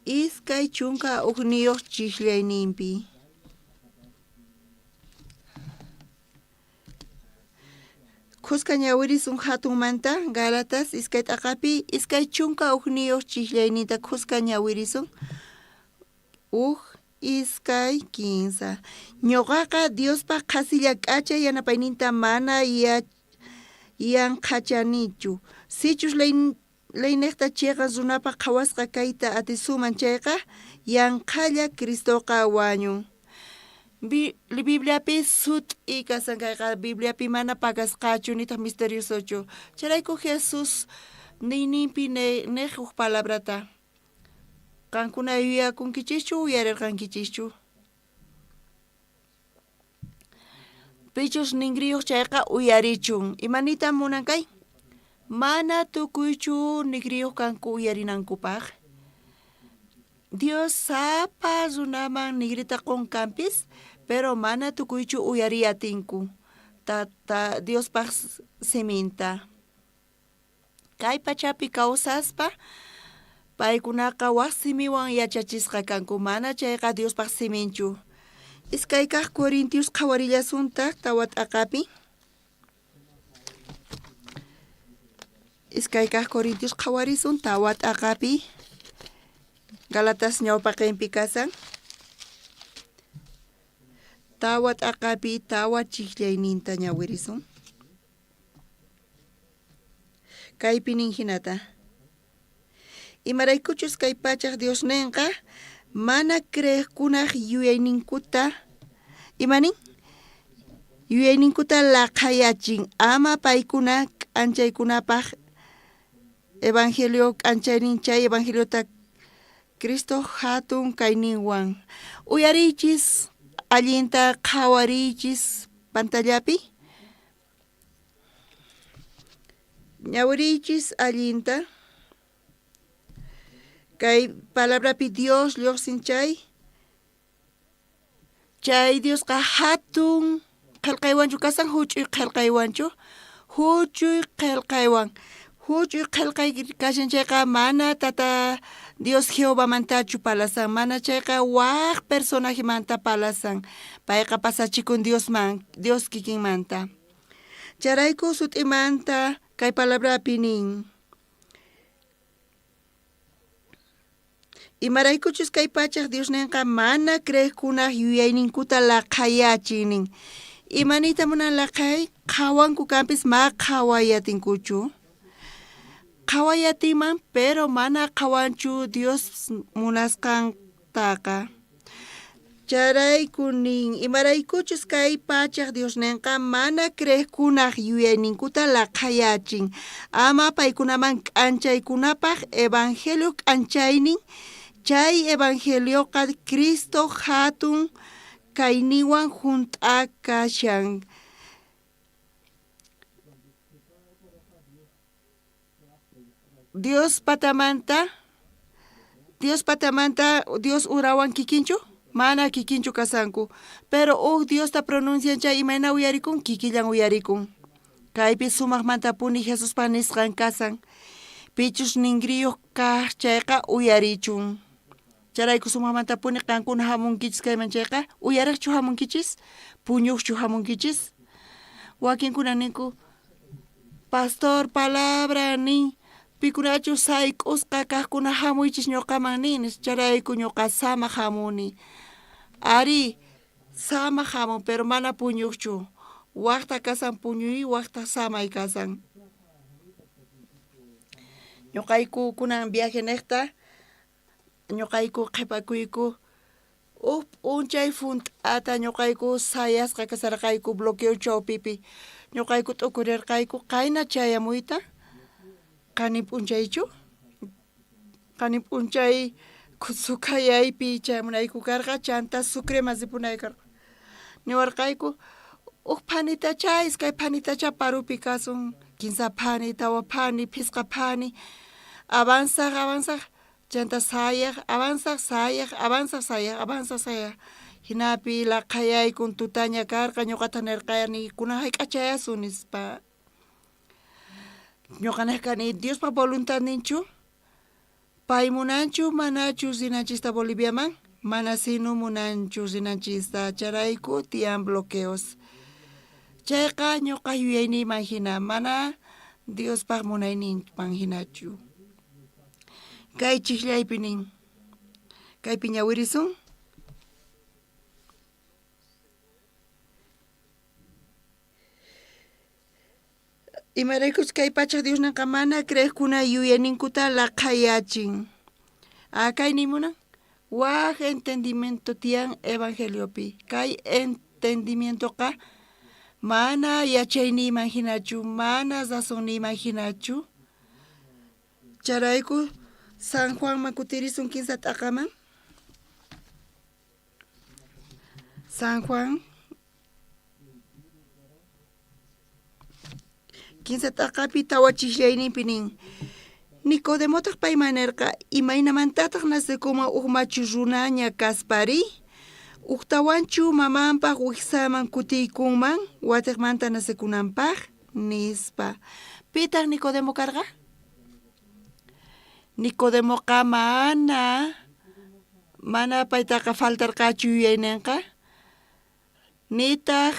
21 chijllayninpi. Khuska ñawirisun hatunmanta Gálatas iskay t'aqapi 21 chijllayninta khuska ñawirisun. Uj, iskay, kinsa. Ñoqaqa Diospaj qhasilla k'acha yanapayninta mana yanqhachanichu. Sichus leynejta cheqan runapaj qhawasqa kayta atisunman chayqa, yanqhalla Cristoqa wañun. Bibliapi sut'i kasan kayqa Bibliapi mana pakasqachu nitaq misteriosochu. Chayrayku Jesús niyninpi nej uj palabrata. Qankuna yuyakunkichischu uyarerqankichischu? Pichus ningriyoj chayqa uyarichun. Imaniyta munan kay? Mana tukuychu ningriyoj kanku uyarinankupaj. Dios sapa runaman ningrita qon kanpis, pero mana tukuychu uyariy atinku Tata Diospaj siminta. Kay pachapi kawsaspa paykunaqa waj simiwan yachachisqa kanku, mana chayqa Diospaj siminchu. Iskay kaj Corintios qhawarillasuntaj tawa t'aqapi. Iskay kaj Corintios qhawarisun tawa t'aqapi. Galatas ñawpaqenpi kasan. Tawa t'aqapi tawa chijllayninta ñawirisun. Kaypi nin jinata, Imaraykuchus kay pachaj Diosnenqa mana creejkunaj yuyayninkuta, ima nin? Yuyayninkuta laqhayachin, ama paykuna k'anchaykunapaj evangelio k'anchaynin chay evangeliota Cristo jatun kayninwan. Uyariychis, allinta qhawariychis pantallapi. Ñawiriychis allinta. Kay palabrapi Dios lloqsin chay. Chay Diosqa hatun qhelqaywanchu kasan huch'uy qhelqaywanchu? Huch'uy qhelqaywan. Huch'uy qhelqay kashan chayqa mana tata Dios Jehovamantachu parlasan, mana chayqa waj personajemanta parlasan. Payqa pasachikun Diosman, Dios kikinmanta. Chayrayku sut'imanta kay palabrapi nin. Imaraykuchus kay pachaj Diosnenqa mana creejkunaj yuyayninkuta laqhayachin nin. Ima niyta munan laqhay? Qhawanku kanpis ma qhawayatinkuchu. Qhawayatinman, pero mana qhawanchu Dios munasqantaqa. Chayrayku nin, imaraykuchus kay pachaj Diosnenqa mana creejkunaj yuyayninkuta laqhayachin, ama paykunaman k'anchaykunapaj evangelioj k'anchaynin, chay evangelioqa Cristoj jatun kayninwan junt'a kashan. Dios patamanta, Dios patamanta, Dios urawan kikinchu? Mana kikinchu kasanku. Pero uj Diosta pronuncian chay imayna uyarikun? Kikillan uyarikun. Kaypi sumajmantapuni Jesuspa nisqan kasan. Pichus ningriyoj kaj chayqa uyarichun. Chayrayku sumajmantapuni qankuna jamunkichis kayman chayqa, uyarejchu jamunkichis? Puñojchu jamunkichis? Wakinkuna ninku, Pastor palabra nin, pikunachus sayk'usqa kajkuna jamuychis ñoqaman nin, chayrayku ñoqa samaj jamuni. Arí, samaj jamun, pero mana puñojchu. Wajta kasan puñuy, wajta samay kasan. Ñoqayku kunan viaje nejta, ñoqayku qhepakuyku Uj p'unchay junt'ata ñoqayku sayasqa kasharqayku bloqueo chawpipi. Ñoqayku t'ukurerqayku qayna chayamuyta qani p'unchaychu? Qani p'unchay sukhayaypi chayamunayku karqa chanta Sucreman ripunayku karqa. Niwarqayku uj phanitachá iskay phanitachá parupi kasun, kinsa phani, tawa phani, phisqa phani, avanzaj avanzaj Chantá sayaj, avanzaj, sayaj, avanzaj, sayaj, avanzaj, sayaj. Jinapi laqhayaykun tutaña karqa, ñoqataj nerqani, kunan jayk'a chayasun, nispa. Ñoqa nej kani, Diospa voluntadninchu? Pay munanchu manachu rinanchista Boliviaman? Mana sino munanchu rinanchista, chayrayku tiyan bloqueos. Chayqa ñuqa yuyayniyman hina, mana Diospaq munayninman hinachu. Kay chikllaypi nin. Kaypi ñawirisun. Imaraykuchus kay pachaj Diosninqa mana creejkuna yuyayninkuta laqhayachin. Ah, kay nimunan, waj entendimiento tiyan evangeliopi. Kay entendimientoqa mana yachayniyman jinachu, mana razonniyman jinachu. Chayrayku San Juanman kutirisun kinsa t'aqaman. San Juan Kinsa t'aqapi tawa chijllayninpi nin, Nicodemotaj payman nerqa, Imaynamantataj nacekunman uj machu runaña kaspari? Ujtawanchu mamanpaj wijsaman kutiykunman watejmanta nacekunanpaj? nispa. Pitaj Nicodemo karqa? Nicodemoqa mana mana paytaqa faltarqachu yuyaynenqa, nitaj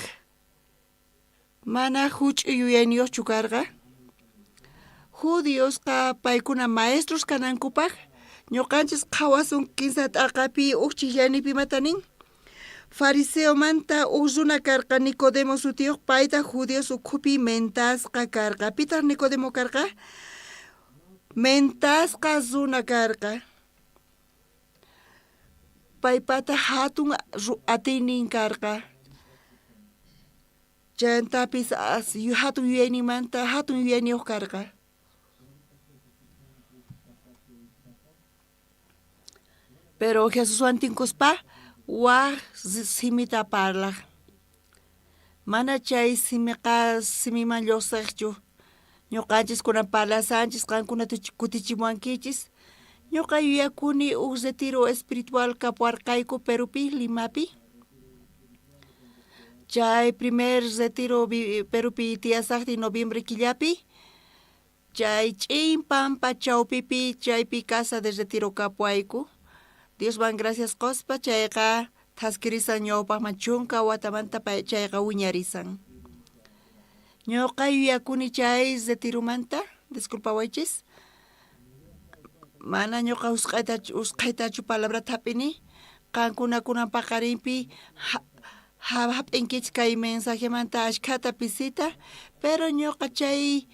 Mana juch'uy yuyayniyojchu karqa. Judiosqa paykuna maestros kanankupaj ñoqanchis qhawasun kinsa t'aqapi uj chijllaynipi imata nin. Fariseomanta uj runa karqa Nicodemo sutiyoj, paytaj judíos ukhupi mentasqa karqa. Pitaj Nicodemo karqa? Mentasqa runa karqa. Paypata jatun atiynin karqa. Chantapis jatun yuyayninmanta jatun yuyayniyoj karqa. Pero Jesuswan tinkuspa waj simita parlaj. Mana chay simiqa simiman llojsejchu. Ñoqanchis kunan parlasanchis, qankuna kutichimuwankichis. Ñoqa yuyakuni uj retiro espiritual kapuwarqayku Perupi, Limapi. Chay primer retiro Perupi tiyasajtin noviembre killapi, chay ch'in pampa chawpipi chaypi casa de retiro kapuwayku. Diosman gracias qospa chayqa thaskirisan ñawpajman chunka watamanta chayqa wiñarisan. Ñoqa yuyakuni chay retiromanta, disculpawaychis, mana ñoqa usqhaytachu palabrata hap'ini, qankuna kunan paqarinpi hap'inkichis kay mensajemanta ashkhata pisita, pero ñoqa chay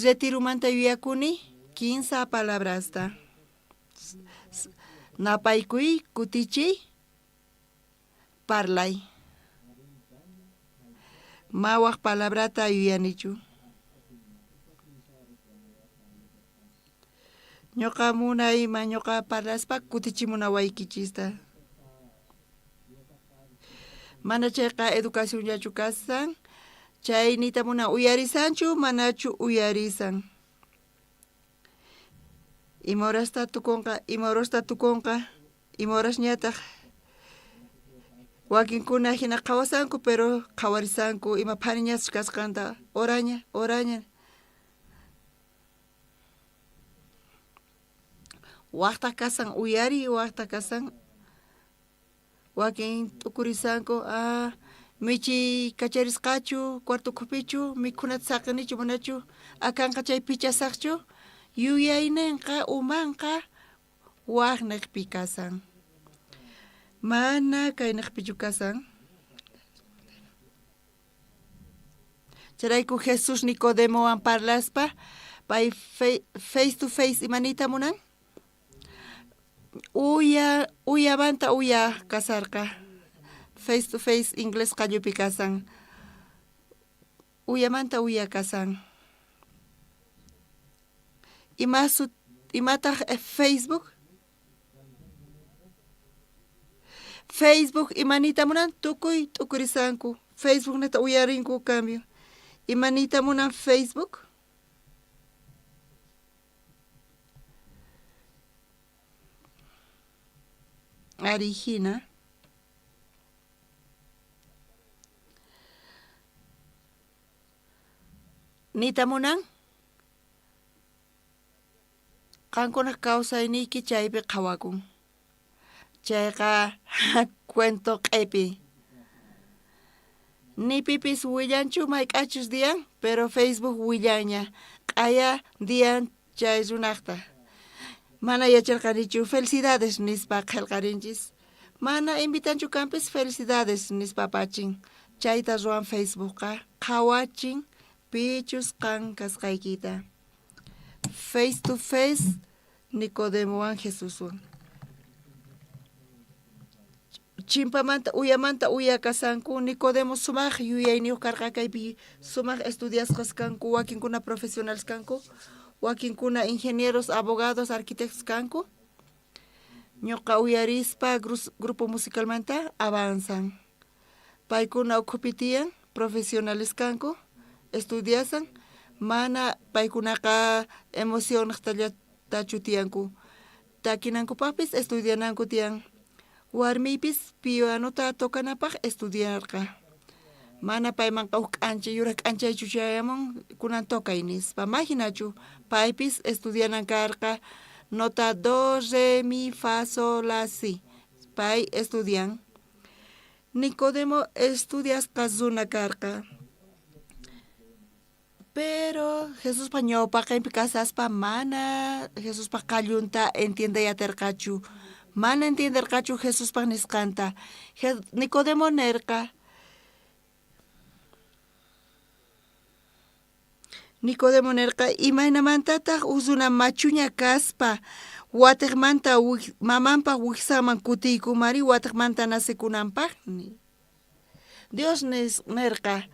retiromanta yuyakuni kinsa palabrasta. Napaykuy, kutichiy, parlay. Ma waj palabrata yuyanichu. Ñoqa munayman ñoqa parlaspa kutichimunawaykichista. Mana chayqa educacionllachu kasan, chay niyta munan uyarisanchu manachu uyarisan. Ima horasta tukunqa, ima horasta tukunqa, ima horasñataj wakinkuna jina qhawasanku pero qhawarisanku ima phaniñachus kasqanta horaña, horaña. Wajtaj kasan uyariy, wajtaj kasan Wakin t'ukurisanku, ah, michiy kacharisqachu, cuarto ukhupichu, mikhunata saqenichu manachu, akanqa chay pichasaqchu, yuyaynenqa umanqa wajnejpi kasan. Mana kaynejpichu kasan. Chayrayku Jesús Nicodemowan parlaspa, pay face to face ima niyta munan? Uya uyamanta uya kasarqa. Face to face inglés qallupi kasan. Uyamanta uya kasan. Ima sut imataq Facebook? Facebook ima niyta munan? Tukuy t'ukurisanku. Facebook niyta uyarinku cambio. Ima niyta munan Facebook? Ari jina. Niyta munan? Qankunaj kawsayniyki chaypi qhawakun. Chayqa cuento q'epi. Ni pipis willanchu mayk'achus dian, pero Facebook willanña. Q'aya dian chay runajta. Mana yacharqanichu felicidades nispa qhelqarinchis. Mana invitanchu kanpis felicidades nispa apachin. Chayta ruwan Facebookqa, qhawachin pichus qan kasqaykita. Face to face Nicodemowan Jesuswan. Chimpamanta uyamanta uya kasanku, Nicodemo sumaj yuyayniyoj karqa kaypi sumaj estudiasqas kanku, wakinkuna profesionales kanku, wakinkuna ingenieros, abogados, arquitectos kanku. Ñuqa uyarispa grupo musicalmanta avanzan. Paykuna ukhupi tiyan, profesionales kanku, estudiasan, mana paykunaqa emocionniqtallatachu tiyanku. Takinankupaqpis estudiananku tiyan. Warmiypis pianota tocanapaq estudiarqa. Mana paymanqa uj k'anchay, yuraj k'anchaychu chayamun, kunan tocay nispa. Ma jinachu, paypis estudianan karqa nota do, re, mi, fa, sol, la, si. Pay estudian. Nicodemo estudiasqa runa karqa. Pero Jesuspa ñawpaqenpi kasaspa mana Jesuspa qallunta entiendey aterqachu. Mana entienderqachu Jesuspa nisqanta. Nicodemo nerqa, Nicodemo nerqa, Imaynamantataj uj runa machuña kaspa watejmanta mamanpa wijsanman kutiykunmari watejmanta nacekunanpaj? Dios nerqa,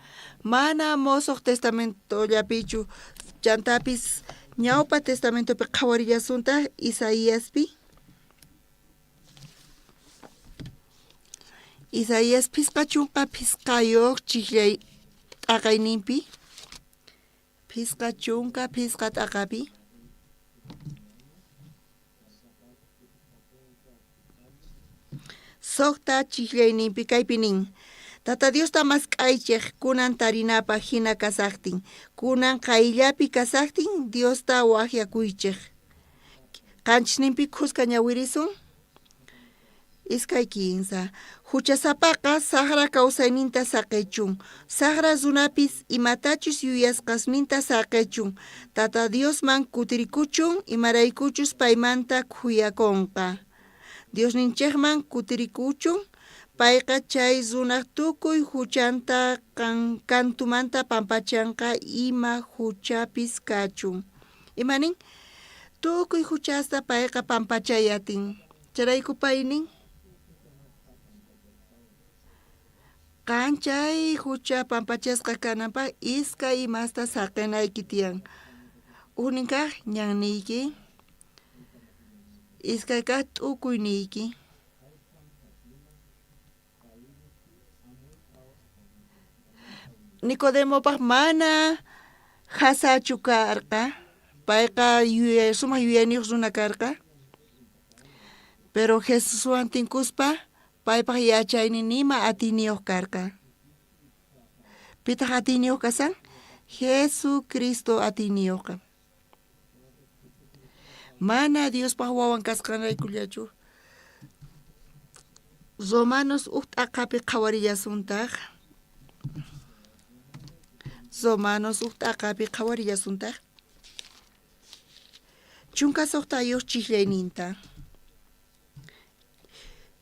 Mana Mosoj Testamentollapichu, chantapis Ñawpa Testamentopi qhawarillasuntaj Isaiaspi. Isaías 55 chijllay t'aqayninpi, 55 t'aqapi. Sojta chijllayninpi kaypi nin, Tata Diosta mask'aychej kunan tarinapaj jina kasajtin, kunan qayllapi kasajtin Diosta wajyakuychej. Qanchisninpi khuska ñawirisun. 2 kinsa. Juchasapaqa sajra kawsayninta saqechun, sajra runapis imatachus yuyasqasninta saqechun, Tata Diosman kutirikuchun, imaraykuchus paymanta khuyakonqa. Diosninchejman kutirikuchun, payqa chay runaj tukuy juchanta kantumanta pampachanqa ima juchapis kachun. Ima nin? Tukuy juchasta payqa pampachay atin. Chayrayku pay nin, Qan chay jucha pampachasqa kananpaj iskay imasta saqenayki tiyan. Ujnin kaj ñanniyki, iskay kaj t'ukuyniyki. Nicodemopaj mana jasachu karqa, payqa yuyay, sumaj yuyayniyoj runa karqa. Pero Jesuswan tinkuspa paypaj yachaynin nima atiyniyoj karqa. Pitaj atiyniyoj kasan? Jesucristo atiyniyojqa. Mana Diospaj wawan kasqanraykullachu. Romanos uj t'aqapi qhawarillasuntaj. Romanos uj t'aqapi qhawarillasuntaj. 16 chijllayninta.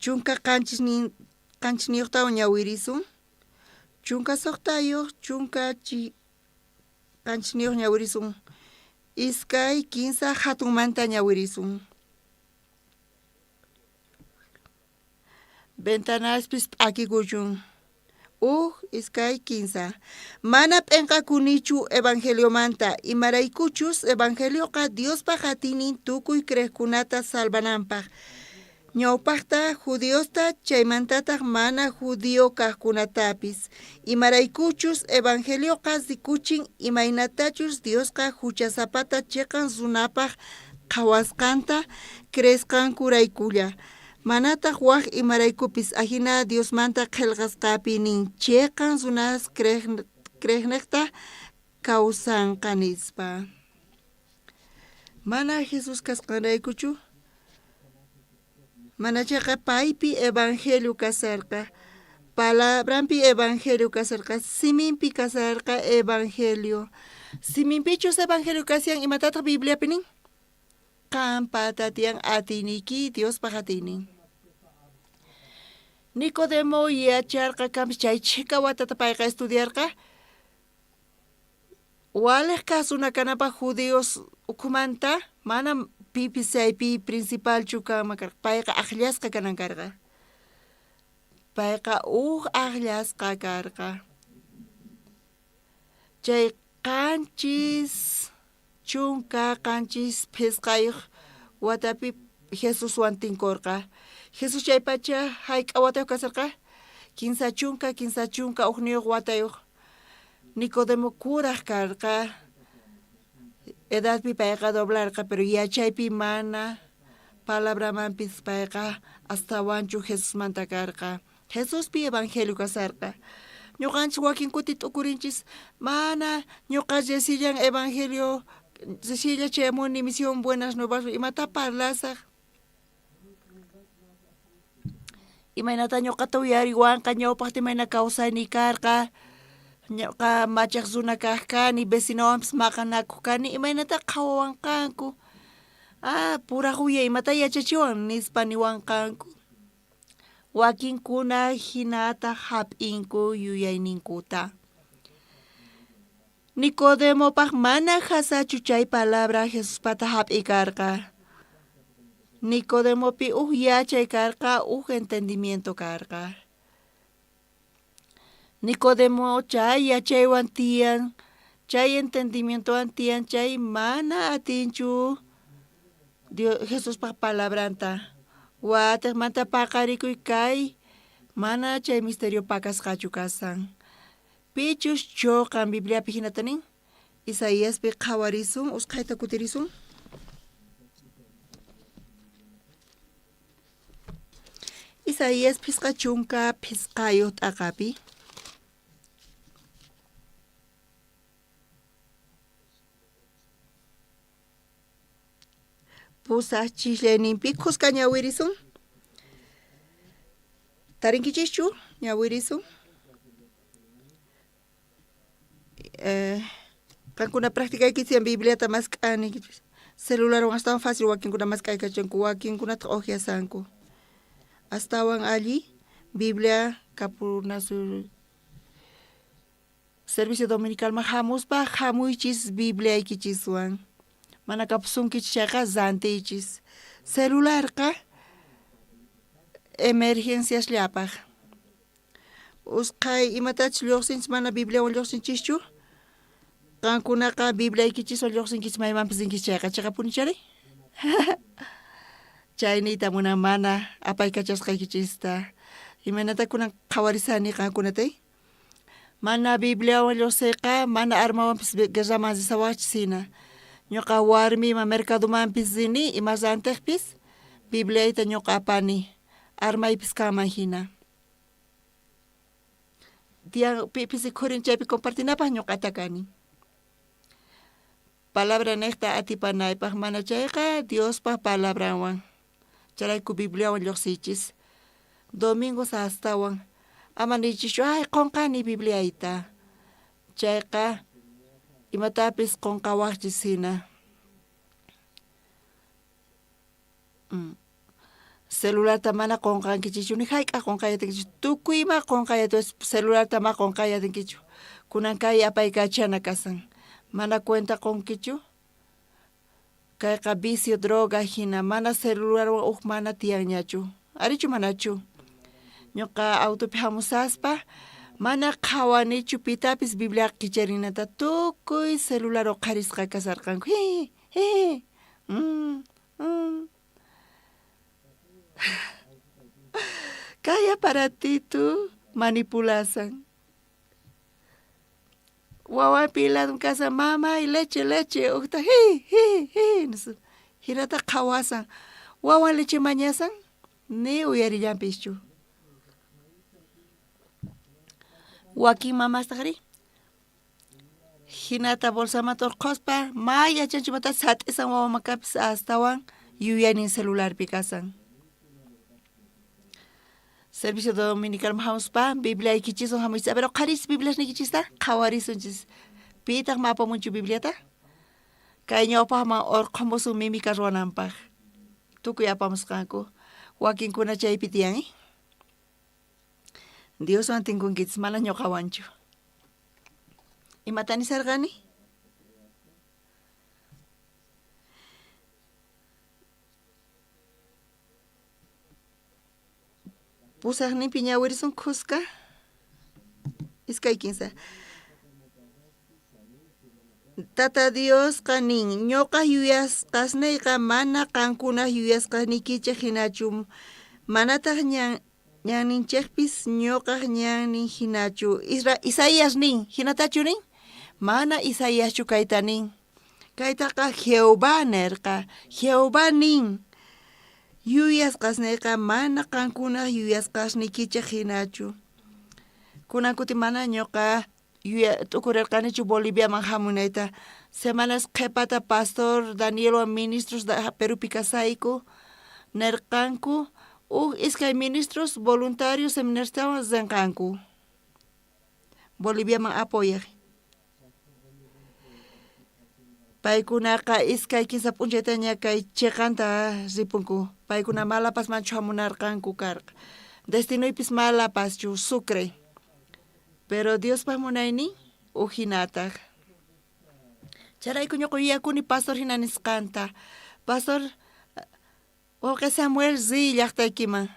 17tawan ñawirisun. 16, 17 ñawirisun. 2 kinsa jatunmanta ñawirisun. Ventanaspis p'akikuchun. Uj, iskay, kinsa. Mana p'enqakunichu evangeliomanta, imaraykuchus evangelioqa Diospa atiynin tukuy creejkunata salvananpaj. Ñawpajta judiosta, chaymantataj mana judío kajkunatapis. Imaraykuchus evangelioqa rikuchin imaynatachus Diosqa juchasapata cheqan runapaj qhawasqanta creesqankuraykulla. Manataj waj imaraykupis ajina Diosmanta qhelqasqapi nin cheqan runas creejnejta kawsanqa nispa. Mana Jesús kasqanraykuchu, manachayqa paypi evangelio kasharqa. Palabranpi evangelio kasharqa, siminpi kasharqa evangelio. Siminpichus evangelio kashan, imatataj Bibliapi nin? Qanpata tiyan atiyniyki, Diospaj atiynin. Nicodemo yacharqa kanpis chay chhika watata payqa estudiarqa. Walej kaj runa kananpaj judíos ukhumanta mana pipis chaypi principalchu kanman karqa, payqa ajllasqa kanan karqa. Payqa uj ajllasqa karqa. Chay 77 watapi Jesuswan tinkorqa. Jesús chaypacha jayk'a watayoj kasharqa? 31 watayoj. Nicodemo kuraj karqa. Edadpi payqa doblarqa, pero yachaypi mana palabramanpis payqa astawanchu Jesusmanta karqa. Jesuspi evangelio kasharqa. Ñuqanchis wakin kuti t'ukurinchis mana ñuqa reciellan evangelio reciella chayamuni misión Buenas Nuevas imata parlasaj. Imaynata ñuqata uyariwanqa ñawpaqta imayna kawsayniy karqa, ñuqa machaj runa kaj kani, vecinowanpis maqanakuj kani, imaynata qhawawanqanku. Ah, puraj uya imata yachachiwan nispa niwanqanku. Wakinkuna jinata jap'inku yuyayninkuta. Nicodemopaj mana jasachu chay palabra Jesuspata jap'iy karqa. Nicodemopi uj yachay karqa, uj entendimiento karqa. Nicodemo chay yachaywan tiyan, chay entendimientowan tiyan, chay mana atinchu Dios Jesuspaj palabranta. Watejmanta paqarikuy kay mana chay misterio pakasqachu kasan. Pichus choqan Bibliapi jinata nin. Isaiaspi qhawarisun, usqhayta kutirisun. Isaías 55 t'aqapi. Pusaj chislayninpi khuska ñawirisun. Tarinkichischu ñawirisun. Qankuna practicaykichiyan Bibliata mask'aniykichis. Celularwan astawan fácil wakinkuna mask'aykachanku, wakinkunataq ojeasanku. Astawan alli Biblia kapunasu servicio dominicalman hamuspa hamuychis Bibliaykichiswan. Mana kapusunkichis chayqa rantiychis. Celularqa emergenciasllapaq. Usqhay imatachus lluqsinchis mana Bibliawan lluqsinchischu. Qankunaqa Bibliaykichiswan lluqsinkichis maymanpis rinkichis chayqa chiqapuni chari. Chay niyta munan mana apaykachasqaykichista. Imaynata kunan qhawarisani qankunatay? Mana Bibliawan lluqsiyqa mana armawanpis guerraman risawaqchis hina. Ñuqa warmiyman mercadomanpis rini ima rantiqpis Bibliayta ñuqa apani armaypis kanman hina. Tiyan pipis rikhurin chaypi compartinapaq ñuqata kani. Palabra niqta atipanaypaq mana chayqa Diospa palabranwan. Chayrayku Bibliawan lluqsiychis. Domingos astawan ama niychischu ay qunqani Bibliayta. Chayqa imatapis qunqawaqchis hina. Celularta mana qunqankichischu ni jayk'aq qunqayatinkichu tukuy ima qunqayatuwachis celularta ma qunqayatinkichu kunan kay apaykachana kasan mana cuenta qunkichu kayqa vicio droga hina mana celularwan uj mana tiyanñachu arichu manachu ñuqa autopi hamusaspa mana qhawanichu pitapis Biblia kicharinata tukuy celular uqharisqa kasarqanku hi hi Kay aparatito manipulasan. Wawapi ladon kasan, mamay leche, leche, ujta hi, hi, hi, nispa. Jinata qhawasan. Wawan leche mañasan, ni uyarillanpischu. Wakin mamastajrí Jinata bolsamanta urqhuspa may yachanchu imata sat'isan wawamakapis astawan yuyaynin celularpi kasan. Servicio dominicalman hamuspa Bibliaykichiswan hamuychis. A ver, uqharichis Bibliasniykichista, qhawarisunchis. Pitaq ma apamunchu Bibliata? Kay ñawpaqman urqhumusun mímica ruwananpaq. Tukuy apamusqanku. Wakinkuna chaypi tiyan, eh? Dioswan tinkunkichis, mana ñuqawanchu. Imata nisarqani? Pusaqninpi ñawirisun khuska. 2 kinsa. Tata Diosqa nin, ñoqaj yuyasqasneyqa mana qankunaj yuyasqasniykichej jinachu, manataj ñanninchejpis ñoqaj ñanniy jinachu. Isaías nin, jinatachu nin? Mana Isaiaschu kayta nin. Kaytaqa Jehová nerqa. Jehová nin, yuyasqasneyqa mana qankunaj yuyasqasniykichej jinachu. Kunan kuti mana ñoqa t'ukurerqanichu Boliviaman hamunayta. Semanas qhepata pastor Danielwan ministros Perupi kasayku nerqanku uj iskay ministros voluntarios seminaristawan renqanku Boliviaman apoyaj. Paykunaqa 2 kinsa p'unchaytaña kay cheqanta ripunku. Paykuna ma La Pazmanchu hamunarqanku karqa. Destinoypis ma La Pazchu, Sucre. Pero Diospaj munaynin uj jinataj. Chayrayku ñuqa yuyakuni pastor jina nisqanta. Pastor wawqi Samuel riy llaqtaykiman.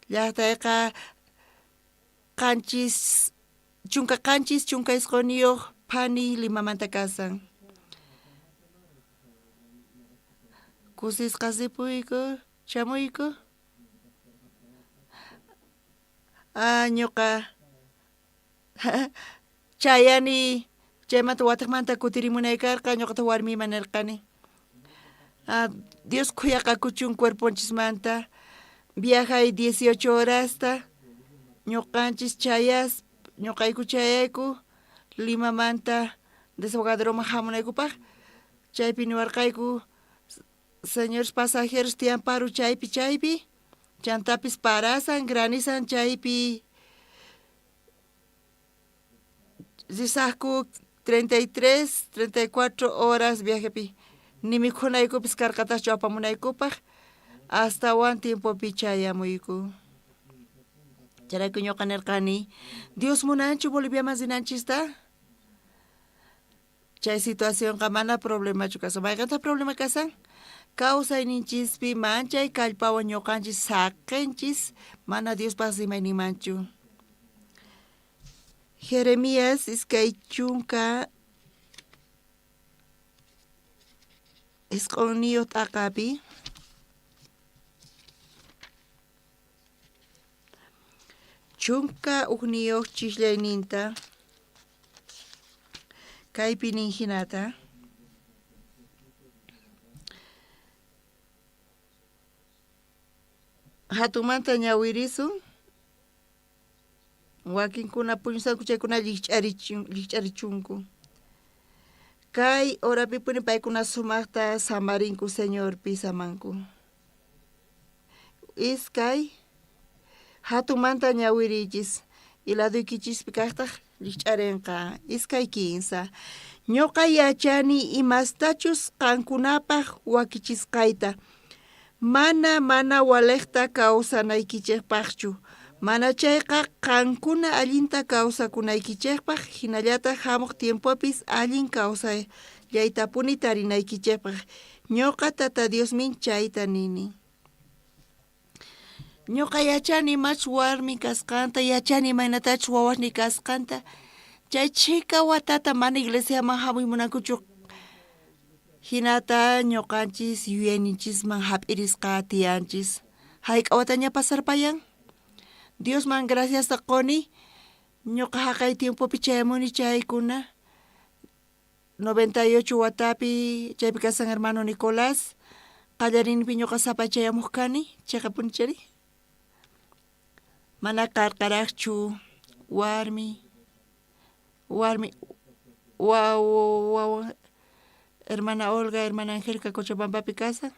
Llaqtayqa 77 79 phani Limamanta kasan. Kusisqa ripuyku, chamuyku. Ah, ñuqa chayani chaymanta watejmanta kutirimunay karqa ñuqata warmiyman nirqani. Ah, Dios khuyaqakuchun cuerponchismanta. Viajay 18 horasta ñuqanchis chayas ñuqayku chayayku Limamanta Desaguaderoman hamunaykupaq chaypi niwarqayku señores pasajeros tiyan paro chaypi chaypi chantapis parasan granizan chaypi risaqku 33 34 horas viajepi ni mikhunaykupis karqataqchu apamunaykupaq astawan tiempopi chayamuyku. Chayrayku ñuqa nirqani Dios munanchu Boliviaman rinanchista? Chay situacionqa mana problemachu kasan. Mayqintaq problema kasan? Kawsayninchispi manchay kallpawan ñuqanchis saqinchis mana Diospaq rimayninmanchu. Jeremías 29 t'aqapi 11 chisllayninta kaypi nin jinata. Hatunmanta ñawirisun wakinkuna puñusanku chaykuna llikch'arichunku. Kay horapipuni paykuna sumaqta samarinku Señorpi samanku. Iskay hatunmanta ñawiriychis ladoykichispi kaqtaq llikch'arinqa. 2 kinsa. Ñuqa yachani imastachus qankunapaq wakichisqayta. Mana mana waliqta kawsanaykichikpaqchu. Mana chayqa qankuna allinta kawsakunaykichikpaq hinallataq hamuq tiempopis allin kawsaytapuni tarinaykichikpaq. Ñuqa Tata Diosmin chayta nini. Ñuqa yachani imachus warmi kasqanta, yachani imaynatachus wawasniy kasqanta. Chay chhika watata mana iglesiaman hamuy munankuchu. Hinata ñuqanchis yuyayninchisman hap'irisqa tiyanchis. Hayk'a wataña pasarpayan? Diosman graciasta quni ñuqa haqay tiempopi chayamuni chaykuna 98 watapi chaypi kasan hermano Nicolás qallariyninpi ñuqa sapa chayamuq kani chiqapuni chayri mana karqaraqchu warmi warmi wawa hermana Olga hermana Angélica Cochabambapi kasan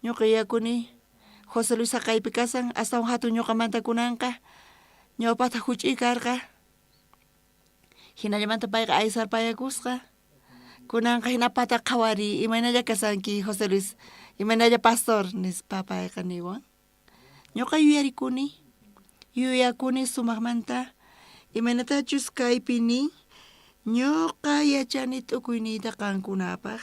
ñuqa yuyakuni José Luis jaqaypi kasan, astawan jatun ñuqamanta kunanqa, ñawpaqta juch'uy karqa. Jinallamanta payqa aysarpayakusqa. Kunanqa jina pata qhawariy, imaynalla kasanki José Luis, imaynalla pastor, nispa payqa niwan. Ñuqa yuyarikuni, yuyakuni sumaqmanta, imaynatachus kaypi nin, ñuqa yachani t'ukuyniyta qankunapaq.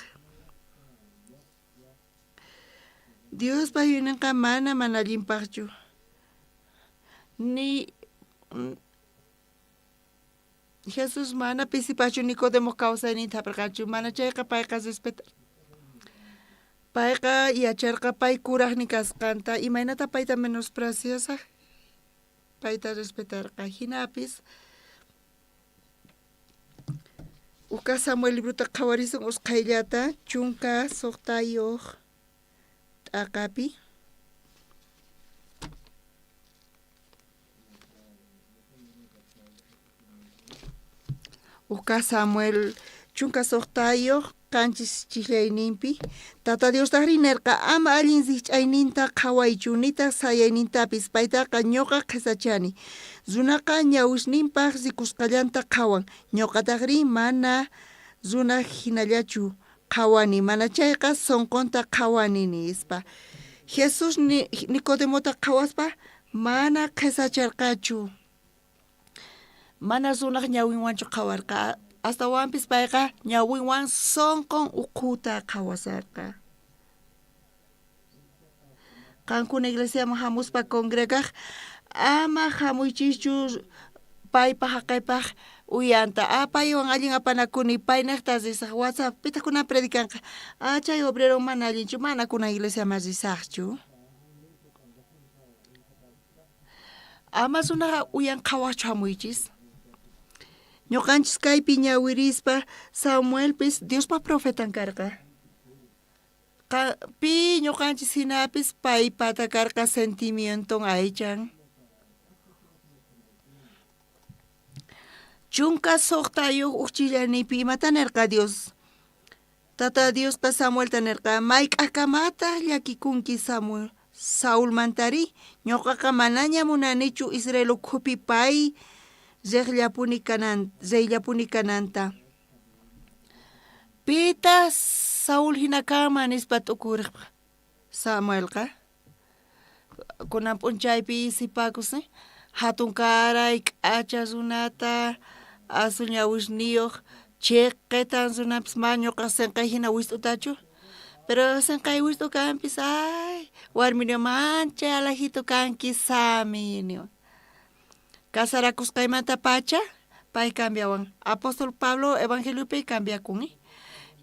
Diospa yuyayninqa mana mana allinpaqchu. Ni Jesús mana pisipajchu Nicodemoj kawsayninta jap'irqachu, mana chayqa payqa respetar. Payqa yacharqa pay kurajnin kasqanta, imaynata payta menospreciasaj, payta respetarqa. Jinapis uj kaj Samuel librota qhawarisun usqhayllata 16 t'aqapi. Uj kaj Samuel 16 7 chijllayninpi, Tata Diostajrí nerqa, Ama allin rijch'ayninta qhawaychu, nitaj sayaynintapis, paytaqa ñoqa qhesachani. Runaqa ñawisninpaj rikusqallanta qhawan, ñoqatajrí mana runa jinallachu qhawani, manachayqa sonqonta qhawani, nispa. Jesús Nicodemota qhawaspa mana qhesacharqachu. Mana runaj ñawinwanchu qhawarqa, astawanpis payqa ñawinwan sonqon ukhuta qhawasharqa. Qankuna iglesiaman jamuspa congregaj, ama jamuychischu paypaj jaqaypaj uyanta. Ah, paywan allin apanakuni, paynejta risaj. WhatsApp, pitaj kunan predicanqa? Ah, chay obrero mana allinchu, mana kunan iglesiaman risajchu. Ama runaqa uyan qhawajchu jamuychis. Ñoqanchis kaypi ñawirispa Samuelpis Diospa profetan karqa. Pi ñoqanchis jinapis paypata karqa sentimienton aychan. 16 uj chillanipi imata nerqa Dios? Tata Diosqa Samuelta nerqa, Mayk'ajkamataj llakikunki Samuel, Saulmantari? Ñoqaqa manaña munanichu Israel ukhupi pay rejllapuni kanan, reyllapuni kananta. Pitaj Saul jina kanman nispa t'ukurej Samuelqa. Kunan p'unchaypi sipakus jatun karay k'acha runata azul ñawisniyoj cheqetan runapis mana ñoqa senqay jina wist'utachu pero senqay wist'u kanpis ay warmi niwan manchay alajito kanki sami niwan. Casarakusqaymantapacha pay cambiawan. Apóstol Pablo evangeliopi cambiakun.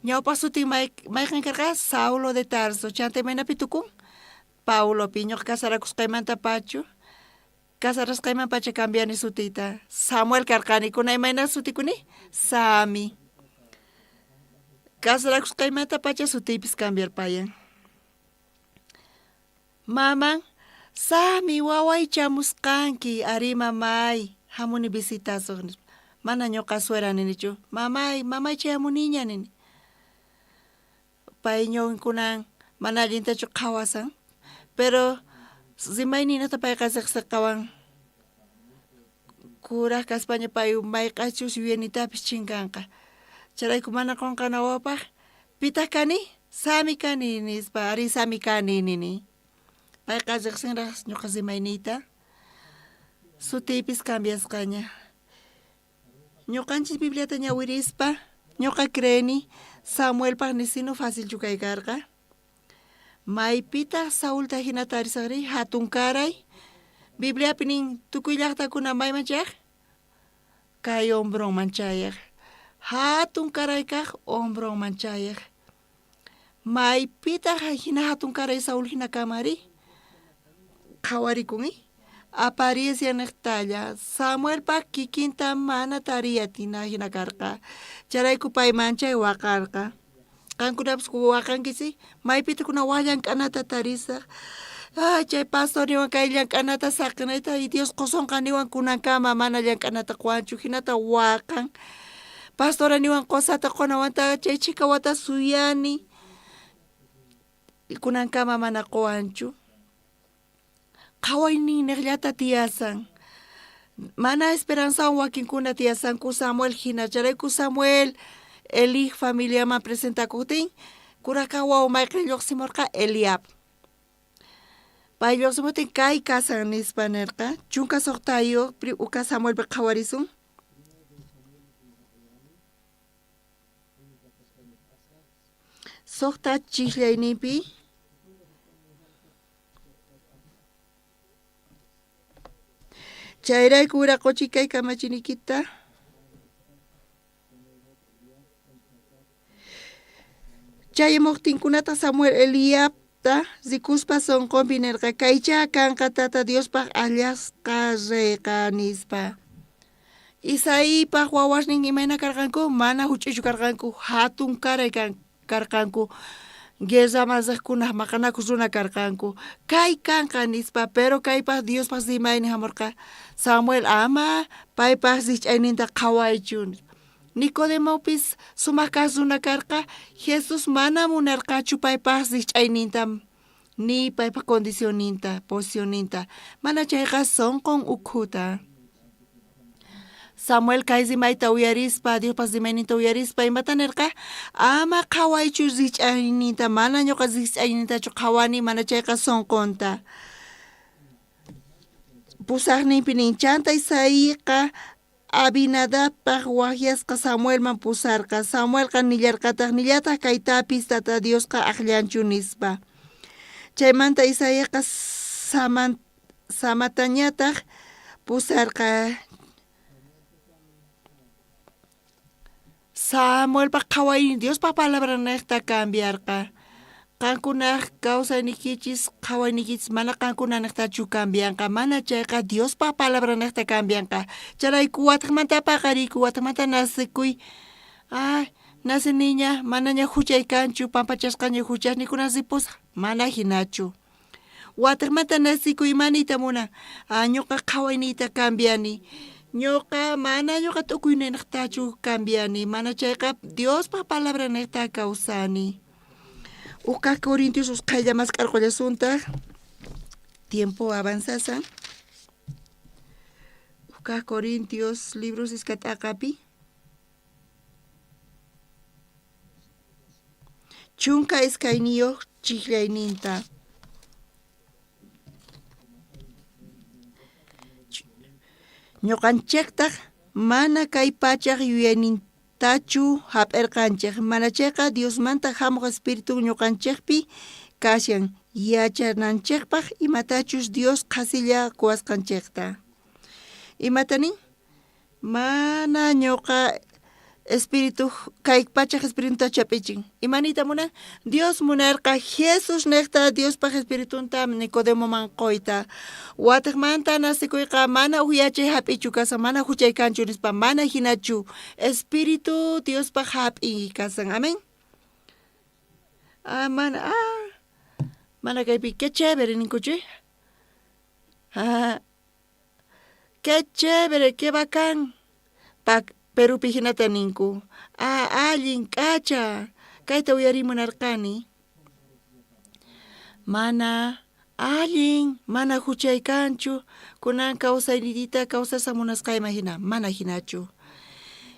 Ñawpaq sutin mayqen karqa? Saulo de Tarso. Chanta imaynapi tukun? Paulopi. Ñuqa casarakusqaymantapachu casarasqaymanpacha cambiani sutiyta. Samuel karqani. Kuna imayna sutikuni? Sami. Casarakusqaymantapacha sutiypis cambiarpayan. Maman, Sami, waway chamusqanki, arí mamay, hamuni visitasuq nispa. Mana ñuqa suera ninichu, mamay, mamay chayamuniña nini. Pay ñawinkunan mana allintachu qhawasan, pero rimayninata payqa riqsiqawan. Kuraj kaspaña pay mayq'achus yuyanitapis chinkanqa. Chayrayku mana qonqanawapaj, Pitaj kani? Sami kani, nispa. Arí, Sami kani, nini. Payqa riqsinraj ñuqa rimayniyta. Sutiypis cambiasqaña. Ñuqanchis Bibliata ñawirispa, ñuqa creeni Samuelpaj nisinu facilchu kay karqa. Maypitaj Saulta jina tarisajrí? Jatunkaray. Bibliapi nin, tukuy llajtakuna mayman chayaj? Kay hombronman chayaj. Jatunkaray kaj hombronman chayaj. Maypitaj jina jatunkaray Saúl jina kanmanrí? Qhawarikun, Apariencia nejtalla. Samuelpaj kikinta mana tariy atina jina karqa. Chayrayku pay manchay waqarqa. Qankunapis waqankichis, maypitaj kuna waj llank'anata tarisaj? Ay, chay pastor niwan kay llank'anata saqenayta y Dios qosonqa niwan kunankama mana llank'anata qowanchu, jinata waqan. Pastora niwan qosata qonawantaqa chay chhika wata suyani, kunankama mana qowanchu. Qhawayninnejllata tiyasan. Mana esperanzawan wakinkuna tiyasanku Samuel jina. Chayrayku Samuel Elij familiaman presentakojtin, kurajkaj wawa mayqen llojsimorqa? Eliab. Pay llojsimojtin kay kasan nispa nerqa. 16 uka Samuelpi qhawarisun. Sojta chijllayninpi. Chayrayku wiraqochi kay kamachinikita. Chayamojtinkunataj Samuel Eliabta rikuspa sonqonpi nerqa, Kaychá kanqa Tata Diospaj ajllasqa reyqa, nispa. Isaipaj wawasnin imayna karqanku? Mana juch'uychu karqanku, jatun karay karqanku, guerraman rejkunaj maqanakus runa karqanku. Kay kanqa nispa, pero kaypaj Diospaj rimaynin jamorqa, Samuel ama paypaj rijch'ayninta qhawaychu, nispa. Nicodemopis sumaj kaj runa karqa, Jesús mana munarqachu paypaj rijch'ayninta ni paypaj condicionninta, posicionninta, mana chayqa sonqon ukhuta. Samuel kay rimayta uyarispa, Diospaj rimayninta uyarispa, imata nerqa? Ama qhawaychu rijch'ayninta, mana ñoqa rijch'aynintachu qhawani, mana chayqa sonqonta. Pusajninpi nin, chanta Isaíqa Abinadabpaj wajyasqa Samuelman pusarqa. Samuelqa nillarqataj, Nillataj kaytapis Tata Diosqa ajllanchu, nispa. Chaymanta Isaiasqa Samatañataj pusarqa. Samuelpaj qhawaynin Diospa palabrannejta cambiarqa. Qankunaj kawsayniykichis qhawayniykichis mana qankunanejtachu cambianqa, mana chayqa Diospa palabrannejta cambianqa. Chayrayku watejmanta paqariyku, watejmanta nacekuy. Ay, naceniña, manaña juchay kanchu, pampachasqaña juchasniykunan ripusaj. Mana jinachu. Watejmanta nacekuy ima niyta munan? Ah, ñoqa qhawayniyta cambiani. Ñoqa mana ñoqa t'ukuynejtachu cambiani, mana chayqa Diospa palabrannejta kawsani. Uj kaj Corintios usqhaylla mask'arqollasuntaj. Tiempo avanzasan. Uj kaj Corintios libros iska t'aqapi. 12 chijllayninta. Ñoqanchejtaj mana kay pachaj yuyaynintachu jap'erqanchej, manachayqa Diosmanta jamoj Espíritu ñoqanchejpi kashan, yachananchejpaj imatachus Dios qhasilla qowasqanchejta. Imata nin? Mana ñoqa espíritu kay pachaj espiritunta chap'ichin. Ima niyta munan? Dios munarqa Jesús nejta Diospaj espiritunta Nicodemoman qoyta. Watejmanta nacekuyqa mana uj yachay jap'ichu kasan, mana juchay kanchu nispa, mana jinachu. Espíritu Diospaj jap'iy kasan. Amén. Ah, mana, ah, mana kaypi, qué chévere ninkuchu. Ah, Qué chévere, qué bacán. Pak Perupi jinata ninku. Ah, allin, k'acha. Kayta uyariy munarqani. Mana allin, mana juchay kanchu. Kunan kawsayniyta kawsasaj munasqayman jina, mana jinachu.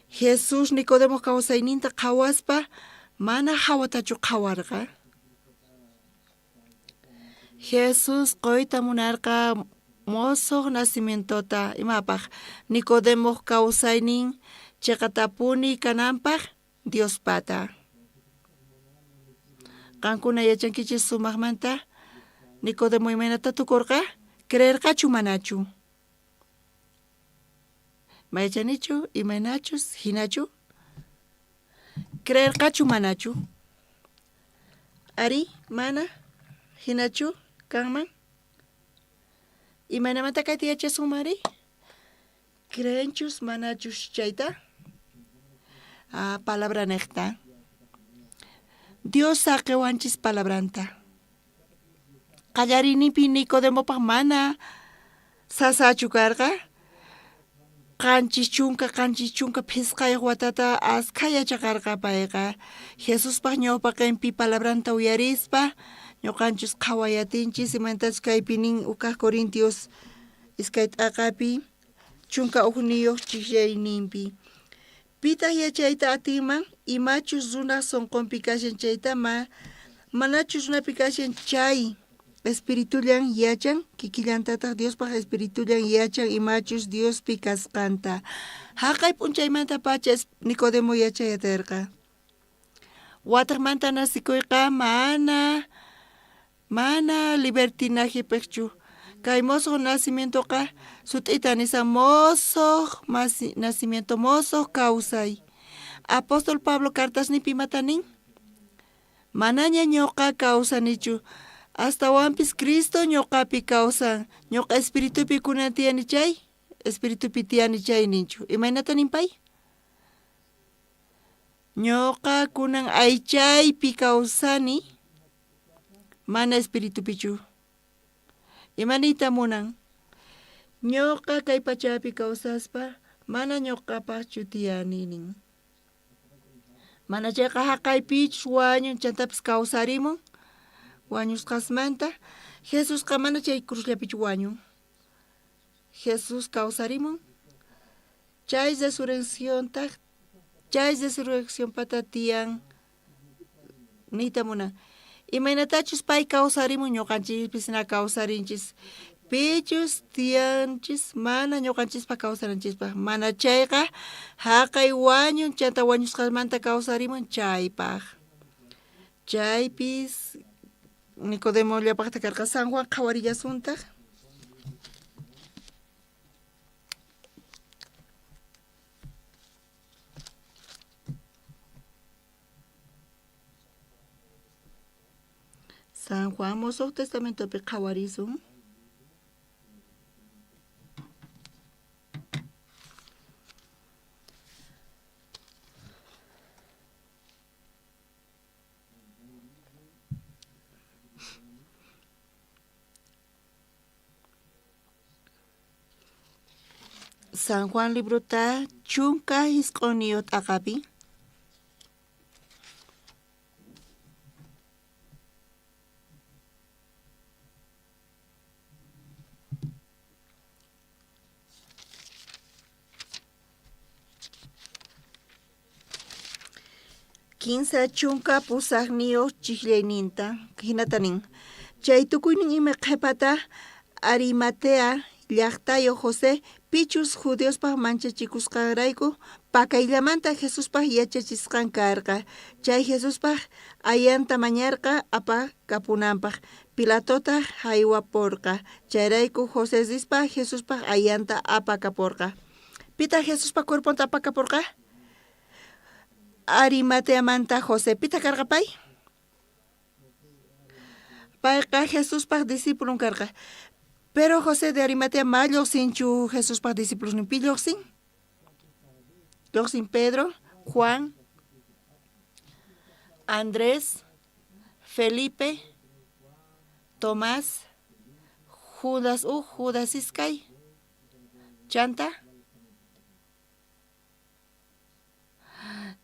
Jesús Nicodemoj kawsayninta qhawaspa mana jawatachu qhawarqa. Jesús qoyta munarqa mosoj nacimientota imapaj? Nicodemoj kawsaynin cheqatapuni kananpaj Diospata. Qankuna yachankichis sumajmanta Nicodemo imaynata tukorqa? Creerqachu manachu? Mayachanichu imaynachus jinachu? Creerqachu manachu? Arí, mana jinachu kanman? Imaynamanta kayta yachasunmanri? Creenchus manachus chayta? Ah, palabra nejta. Dios saqewanchis palabranta. Qallariyninpi Nicodemopaj mana sasachu karqa. 75 watata askha yachaqarqa payqa. Jesuspaj ñawpaqenpi palabranta uyarispa, Ñuqanchis qhaway atinchis imantachus kaypi nin ukaj Corintios iskay t'aqapi 11 chijllayninpi. Pitaq yachayta atinman imachus runaj sonqonpi kashan chayta ma manachus runapi kashan chay espiritullan yachan kikillantataq Diospaq espiritullan yachan imachus Diospi kasqanta. Jaqay p'unchaymantapacha Nicodemo yachay aterqa. Wataqmanta nacikuyqa mana mana libertinajepejchu. Kay mosoj nacimientoqa sut'ita nisan mosoj nacimiento mosoj kawsay. Apóstol Pablo cartasninpi imata nin? Manaña ñoqa kawsanichu, astawanpis Cristo ñoqapi kawsan, ñoqa espiritupi kunan tiyani chay, espiritupi tiyani chay ninchu. Imaynata nin pay? Ñoqa kunan aychaypi kawsani, mana espiritupichu. Ima niyta munan? Ñoqa kay pachapi kawsaspa mana ñoqapajchu tiyani nin. Mana chayqa jaqaypichus wañun chantapis kawsarimun wañusqasmanta. Jesusqa mana chay cruzllapichu wañun. Jesús kawsarimun. Chay resurrecciontaj chay resurreccionpata tiyan niyta munan. Imaynatachus pay kawsarimun ñuqanchispis na kawsarinchis. Pichus tiyanchis mana ñuqanchispaj kawsaranchispaj. Mana chayqa jaqay wañun chanta wañusqasmanta kawsarimun chaypaj. Chaypis Nicodemo llapajta karqa San Juan qhawarillasuntaj. San Juan Mosoj Testamentopi qhawarisun. San Juan librota 19 t'aqapi. 38 chijllayninta jinata nin. Chay tukuynin ima qhepata Arimatea llajtayoj José pichus judiospaj manchachikusqanrayku pakayllamanta Jesuspaj yachachisqan karqa. Chay Jesuspaj ayanta mañarqa apakapunanpaj. Pilatotaj jaywaporqa. Chayrayku José rispa Jesuspaj ayanta apakaporqa. Pitaq Jesuspa cuerponta apakaporqa? Arimateamanta José. Pitaq karqa pay? Payqa Jesuspaj discípulon karqa. Pero José de Arimatea ma llojsinchu Jesuspaj discípulosnin. Pi llojsin? Llojsin Pedro, Juan, Andrés, Felipe, Tomás, Judas uj, Judas iskay, chanta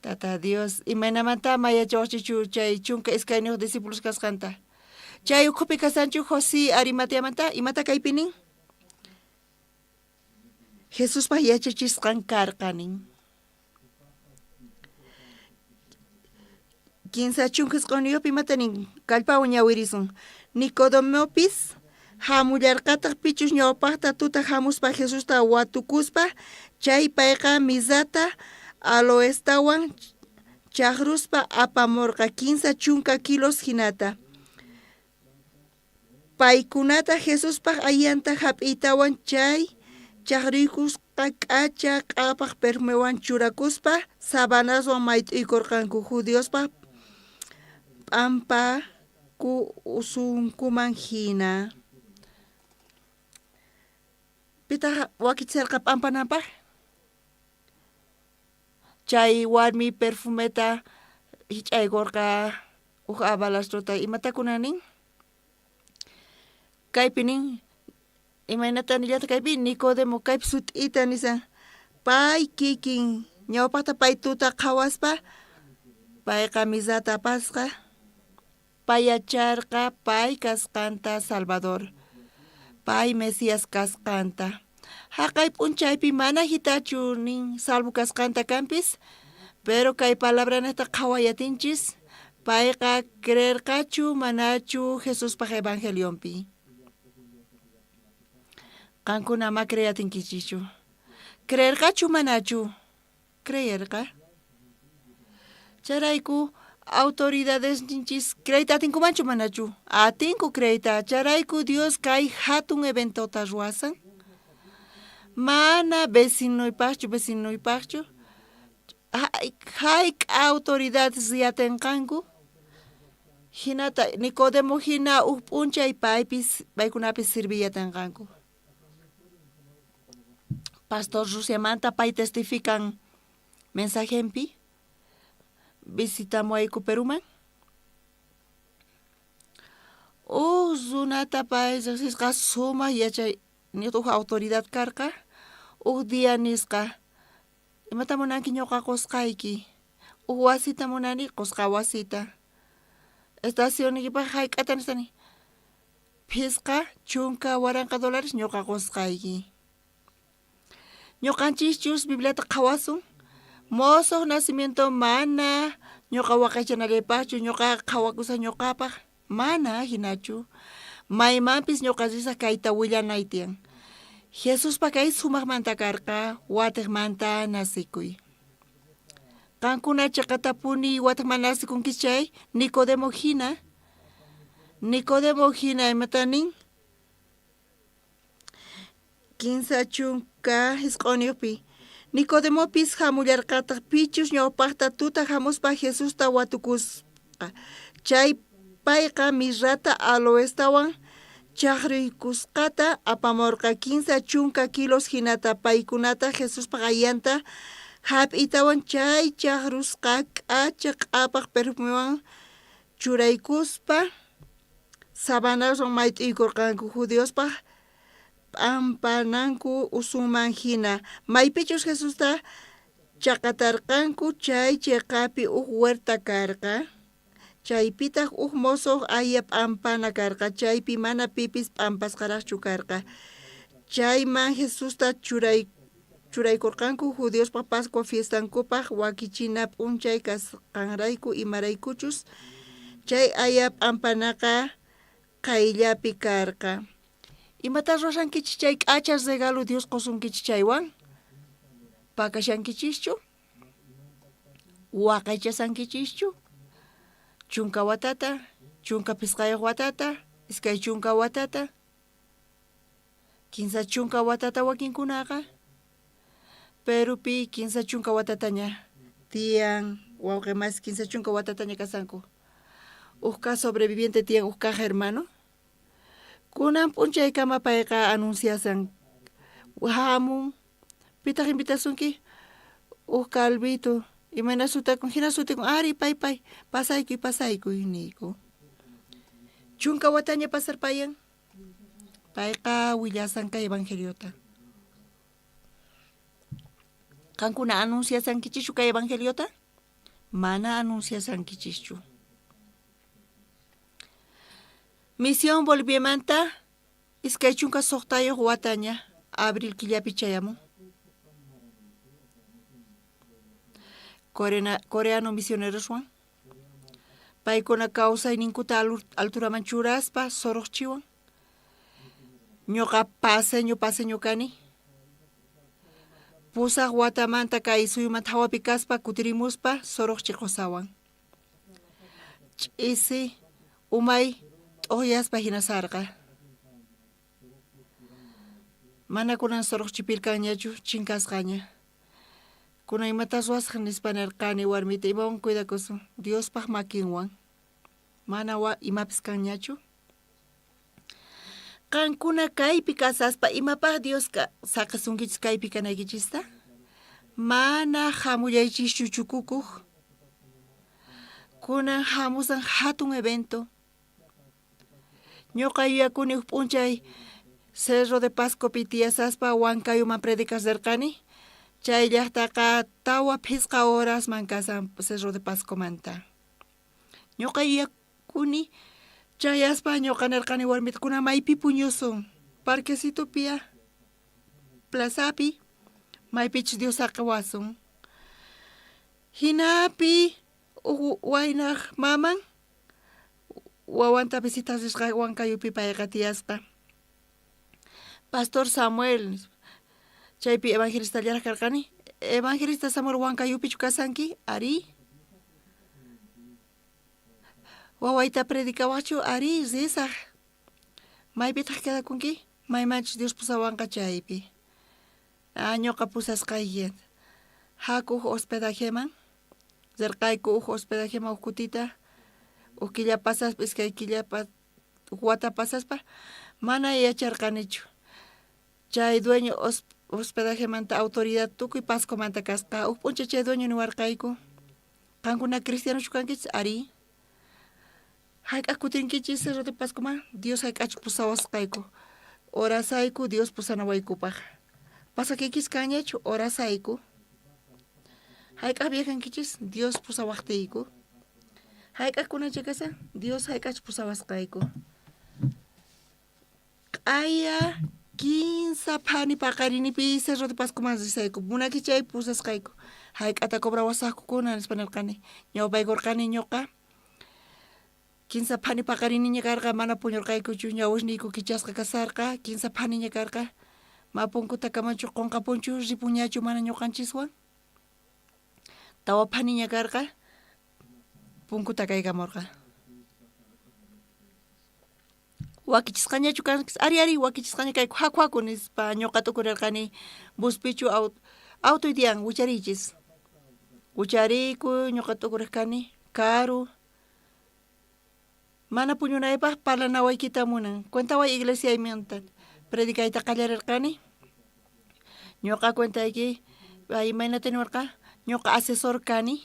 Tata Dios, imaynamantá ma yachawajchichu chay 12 discípulos kasqanta? Chay ukhupi kasanchu José Arimateamanta? Imata kaypi nin? Jesuspaj yachachisqan karqa nin. 39 imata nin? Kallpawan ñawirisun. Nicodemopis jamullarqataj pichus ñawpajta tuta jamuspa Jesusta watukuspa, chay payqa mirrata aloestawan chajruspa apamorqa 30 kilos jinata. Paykunata Jesuspaj ayanta jap'iytawan chay chajruykusqa k'acha q'apaj perfumewan churakuspa sabanaswan mayt'uykorqanku judiospaj p'ampakusunkuman jina. Pitaj wakichisharqa p'ampananpaj? Chay warmi perfumeta jich'aykorqa uj abalastrota. Imatá kunan nin? Kaypi nin, imaynata nillata kaypi Nicodemo kaypi sut'ita nisan, pay kikin ñawpajta pay tuta qhawaspa payqa mirrata apasqa. Pay yacharqa pay kasqanta Salvador, pay Mesías kasqanta. Jaqay p'unchaypi mana jitachu nin salvo kasqanta kanpis, pero kay palabranejta qhawayatinchis, payqa creerqachu manachu Jesuspaj evangelionpi. Qankuna ma creyatinkichichu. Creerqachu manachu? Creerqa. Chayrayku autoridadesninchis creeyta atinkumanchu manachu? Atinku creeyta. Chayrayku Dios kay jatun eventota ruwasan. Mana vecinoypajchu, vecinoypajchu. Jayk'a autoridades riyatenqanku? Jinata Nicodemo jina uj p'unchay paypis paykunapis sirviyatenqanku. Pastor Rusiamanta pay testifican mensajenpi visitamuwayku Peruman. Uj runata pay rejsisqa sumaj yachay uj autoridad karqa, uj día nisqa imata munanki ñuqa qusqayki, uj wasita munani qusqa wasita, estacionniykipaj jayk'ata nisani 50,000 dólares ñuqa qusqayki. Ñuqanchischus Bibliata qhawasun, mosoj nacimiento mana ñuqa waqaychanallaypajchu, ñuqaqa qhawakusaj ñuqapaj, mana jinachu. Maymanpis ñuqa risaj kayta willanay tiyan. Jesuspa kay sumajmanta karqa watejmanta nacikuy. Qankuna cheqatapuni watejmanta nacikunkis chay, Nicodemo jina. Nicodemo jina imata nin? 39pi. Nicodemopis jamullarqataj pichus ñawpajta tuta jamuspa Jesusta watukusqa. Chay payqa mirrata aloestawan chajruykusqata apamorqa 30 kilos jinata, paykunata Jesuspa ayanta jap'iytawan chay chajrusqa k'acha q'apaj perfumewan churaykuspa sabanaswan mayt'uykorqanku judiospaj p'ampananku usunman jina. Maypichus Jesusta chakatarqanku chay cheqapi uj huerta karqa, chaypitaj uj mosoj aya p'ampana karqa, chaypi mana pipis p'ampasqarajchu karqa. Chayman Jesusta churaykorqanku judiospaj Pascua fiestankupaj wakichina p'unchay kasqanrayku, imaraykuchus chay aya p'ampanaqa qayllapi karqa. Imatá ruwashankichis chay k'acha regalo Dios qosunkichis chaywan? Pakashankichischu? Waqaychasankichischu? 10 watata, 15 watata, 20 watata, 30 watata wakinkunaqa? Perupi 30 watataña tiyan, wawqe mas 30 watataña kasanku. Uj kaj sobreviviente tiyan uj kaj hermano. Kunan p'unchaykama payqa anunciasan hamun, pitaq invitasunki? Uj calvito, imayna sutakun, jina sutikun, ari pay pay, pasaykuy pasaykuy niyku. 10 wataña pasarpayan, payqa willasan kay evangeliota. Qankuna anunciasankichischu kay evangeliota? Mana anunciasankichischu. Misión Boliviamanta 26 wataña abril killapi chayamun. Coreano misioneroswan paykuna kawsayninkuta alturaman churaspa sorojchiwan. Ñuqa paseño paseño kani. 8 watamanta kay suyumanta hawapi kaspa kutirimuspa sorojchi qosawan. Ch'isi umay t'oqyaspa hinasarqa. Mana kunan sorojchipil kanñachu, chinkasqaña. Kunan imata ruwasaq nispa nirqani warmita, imawan cuidakusun? Diospaj makinwan. Mana wa imapis kanñachu. Qankuna kaypi kasaspa imapaj Diosqa saqesunkichis kaypi kanaykichista? Mana hamullaychischu chukukuq. Kunan hamusan hatun evento. Ñuqa yuyakuni uj p'unchay Cerro de Pascopi tiyasaspa Huancayuman predicas rirqani. Chay llaqtaqa 4 5 horasman kasan Cerro de Pascomanta. Ñuqa Chayakuni. Chayaspa ñoqa nerqani warmita, kunan maypi puñusun? Parquecitopia, plazapi, maypichus Dios saqewasun. Jinapi uj waynaj maman wawanta visitas risqa Huancayupi payqa tiyasqa. Pastor Samuel, chaypi evangelistallaraj karqani. Evangelista Samuel Huancayupichu kasanki? Arí. Wawayta predicawajchu? Arí, risaj. Maypitaj quedakunki? Maymanchus Dios pusawanqa chaypi. Ah, ñoqa pusasqayki. Haku uj hospedajeman. Rirqayku uj hospedajeman uj kutita. Uj killa pasaspa, iskay killa uj wata pasaspa, mana yacharqanichu. Chay dueño hospedajemanta autoridad tukuy Pascomanta kasqa. Uj p'unchay chay dueño niwarqayku, Qankuna cristianochu kankichis? Arí. Hayk'aq kutinkichis Cerro de Pascoman? Dios hayk'achus pusawasqayku. Orasayku Dios pusanawaykupaq. Pasakiykichis kanñachu? Orasayku. Hayk'aq viajankichis? Dios pusawaqtiyku. Hayk'aq kunanchik kashan? Dios hayk'achus pusawasqayku. Q'aya kinsa phani paqarinipi Cerro de Pascoman risayku. Munaki chay pusasqayku. Hayk'ata cobrawasaqku kunan nispa nirqani. Ñawpaykurqani ñuqa. Kinsa phani paqariniña karqa, mana puñurqaykuchu, ñawisniyku kichasqa kasarqa, kinsa phaniña karqa. Ma punkuta kamachu qonqapunchu, ripunñachu mana ñuqanchiswan. Tawa phaniña karqa, punkuta kaykamurqa. Wakichisqañachu kanki? Ari, ari, wakichisqaña kayku, haku, haku, nispa ñuqa t'ukurirqani. Buspichu autoy tiyan, wichariychis. Wichariyku, ñuqa t'ukuriq kani, karu. Mana puñunaypaj parlanawaykita munan. Cuentaway iglesiaymanta. Predicayta qallarirqani. Ñuqa cuentayki, imaynata niwarqa? Ñuqa asesor kani.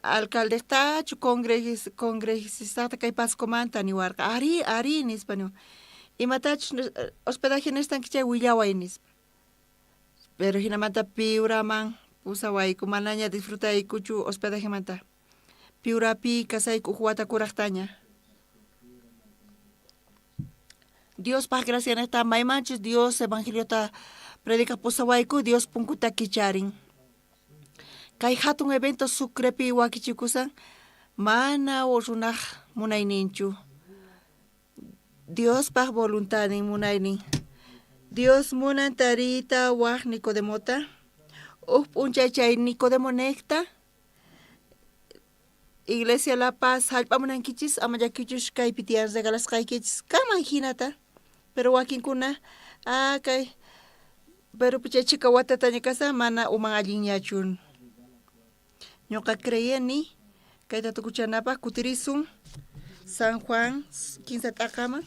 Alcaldejtachu congresistata kay Pascomanta niwarqa. Arí, arí, nispa niwan. Imatachus hospedaje nestanki chay willaway nispa. Pero jinamanta Piuraman pusawayku, manaña disfrutaykuchu hospedajemanta. Piurapi kasayku uj wata kurajtaña. Diospaj gracianejta maymanchus Dios evangeliota predicaj pusawayku, Dios punkuta kicharin. Kay jatun evento Sucrepi wakichikusan mana runaj munayninchu. Diospaj voluntadnin munaynin. Dios munan tariyta waj Nicodemota. Uj p'unchay chay Nicodemo nejta Iglesia La Paz jallp'a munankichis, ama llakichus kaypi tiyan regalasqaykichis kanman jinata. Pero wakinkuna, ah, kay, pero chay chhika watataña kashan mana uman allinñachu. Ñuqa creyeni kayta tukuchanapaj kutirisun San Juan kinsa t'aqaman.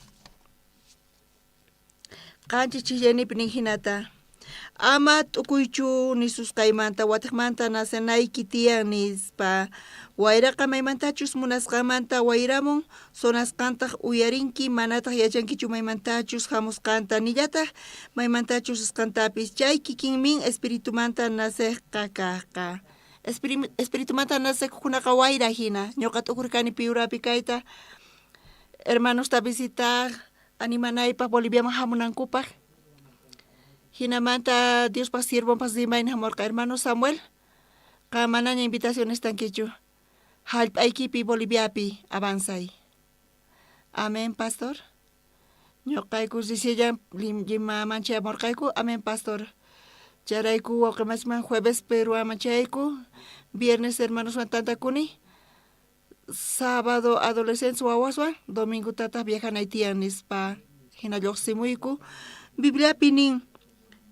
Qanchis chijllaynipi nin jinata, Ama t'ukuychu nisusqaymanta watejmanta nacenayki tiyan nispa. Wayraqa maymantachus munasqanmanta wayramun, sonasqantaj uyarinki, manataj yachankichu maymantachus jamusqanta, nillataj maymantachus risqantapis. Chay kikinmin espiritumanta nacejqa kajqa. Espiritumanta nacejkunaqa wayra jina. Ñoqa t'ukurkani Piurapi kayta, hermanosta visitaj, animanaypaj Boliviaman jamunankupaj. Jinamanta Diospaj siervonpaj rimaynin jamorqa, Hermano Samuel, qan manaña invitación nestankichu. Jallp'aykipi Boliviapi avanzay. Amén, pastor. Ñoqayku reciellan Limaman chayamorqayku. Amén, pastor. Chayrayku wawqimasman jueves Peruaman chayayku, viernes hermanoswan tantakuni, sábado adolescentes wawaswan, domingotataj viajanay tiyan nispa jina llojsimuyku. Bibliapi nin,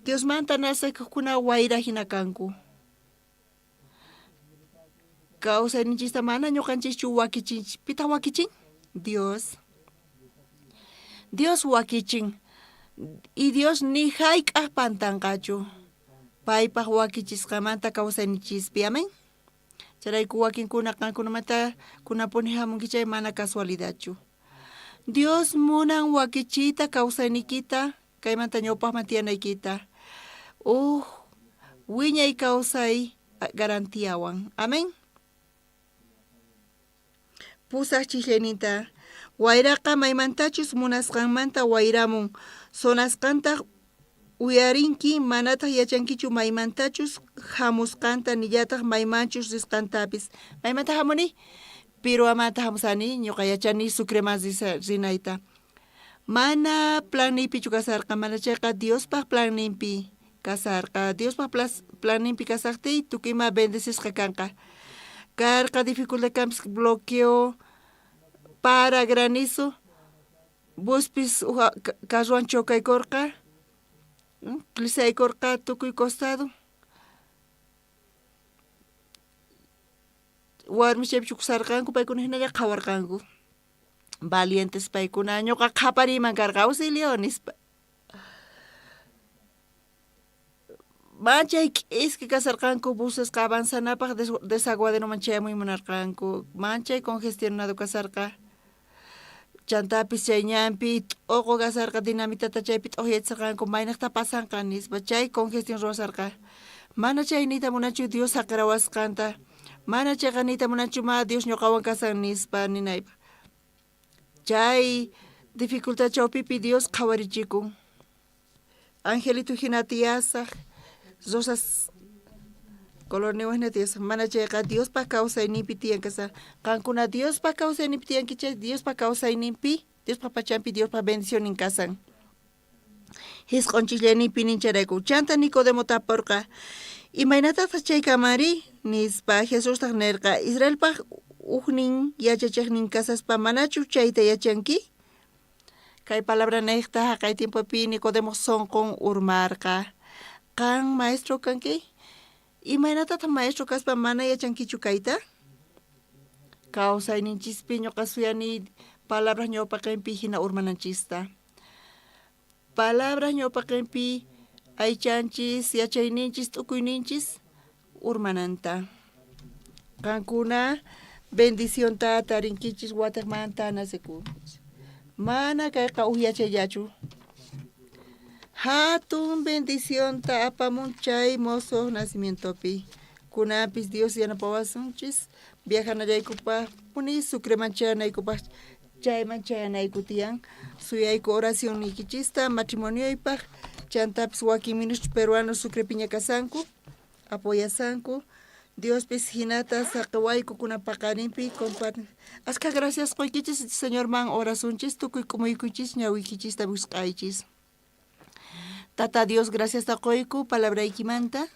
Diosmanta nacekojkuna wayra jina kanku. Kawsayninchista mana ñoqanchischu wakichinchis. Pitaq wakichin? Dios. Dios wakichin. Y Dios ni jayk'aj pantanqachu. Paypaj wakichisqamanta kawsayninchispi. Amén. Chayrayku wakinkuna qankunamanta kunapuni jamunki chay mana casualidadchu. Dios munan wakichiyta kawsayniykita kaymanta ñawpajman tiyanaykita. Uj wiñay kawsay garantiawan. Amén. Pusaj chijllayninta. Wayraqa maymantachus munasqanmanta wayramun, sonasqantaj uyarinki, manataj yachankichu maymantachus jamusqanta nillataj maymanchus risqantapis. Maymanta jamuni? Piruamanta jamusani, ñuqa yachani Sucreman rinayta. Mana planniypichu kasarqa, mana chayqa Diospaj planninpi kasarqa. Diospaj planninpi kasajtiy tukuy ima bendecisqa kanqa. Karqa dificultad kanpis bloqueo, para, granizo, buspis uj carrowan chocaykorqa, tlisaykorqa tukuy costado. Warmis chaypi chukusarqanku, paykuna jinalla qhawarqanku. Valientes paykuna, ñuqa qhapariyman karqa, auxilio nispa. Manchay k'iski kasarqanku busesqa avanzanapaj desaguaderoman chayamuy munarqanku. Manchay congestionado kasarqa. Chantapis chay ñanpi t'oqo kasarqa, dinamitata chaypi t'oqyachisarqanku, maynejta pasanqa nispa, chay congestión ruwasarqa. Mana chay niyta munanchu Dios saqerawasqanta. Mana chayqa niyta munanchu ma Dios ñoqawan kasan nispa ninaypaj. Chay dificultad chawpipi Dios qhawarichikun. Angelito jina tiyasaj, rosas colorniwan jina tiyasaj. Mana chayqa Diospa kawsayninpi tiyan kasaj. Qankuna Diospa kawsayninpi tiyanki chay Diospa kawsayninpi, Diospa pachanpi Diospa bendicionnin kasan. Jisq'on chijllayninpi nin chayrayku. Chanta Nicodemo taporqa, Imaynatataq chay kanmanri? nispa. Jesustaj nerqa, Israelpaj ujnin yachachejnin kasaspa manachu chayta yachanki? Kay palabra nejta jaqay tiempopi Nicodemoj sonqon urmarqa. Qan maestro kanki? Imaynatataq maestro kaspa mana yachankichu kayta? Kawsayninchispi ñoqa suyani palabras ñawpaqenpi hina urmananchista. Palabras ñawpaqenpi aychanchis, yachayninchis, t'ukuyninchis urmananta. Qankuna bendicionta tarinkichis watejmanta nacekunchis. Mana kayqa uj yachayllachu. Hatun bendicionta apamun chay mosoj nacimientopi. Kunanpis Dios yanapawasunchis viajanallaykupajpuni Sucreman chayanaykupaj chayman chayanayku tiyan. Suyayku oracionniykichista matrimonioypaj, chantapis wakin ministros peruanos Sucrepiña kasanku, apoyasanku. Diospis jinata saqewayku kunan paqarinpi compartir. Askha gracias qoykichis Señorman orasunchis, tukuy k'umuykunchis ñawiykichista wisq'aychis. Tata Dios, graciasta qoyku palabraykimanta.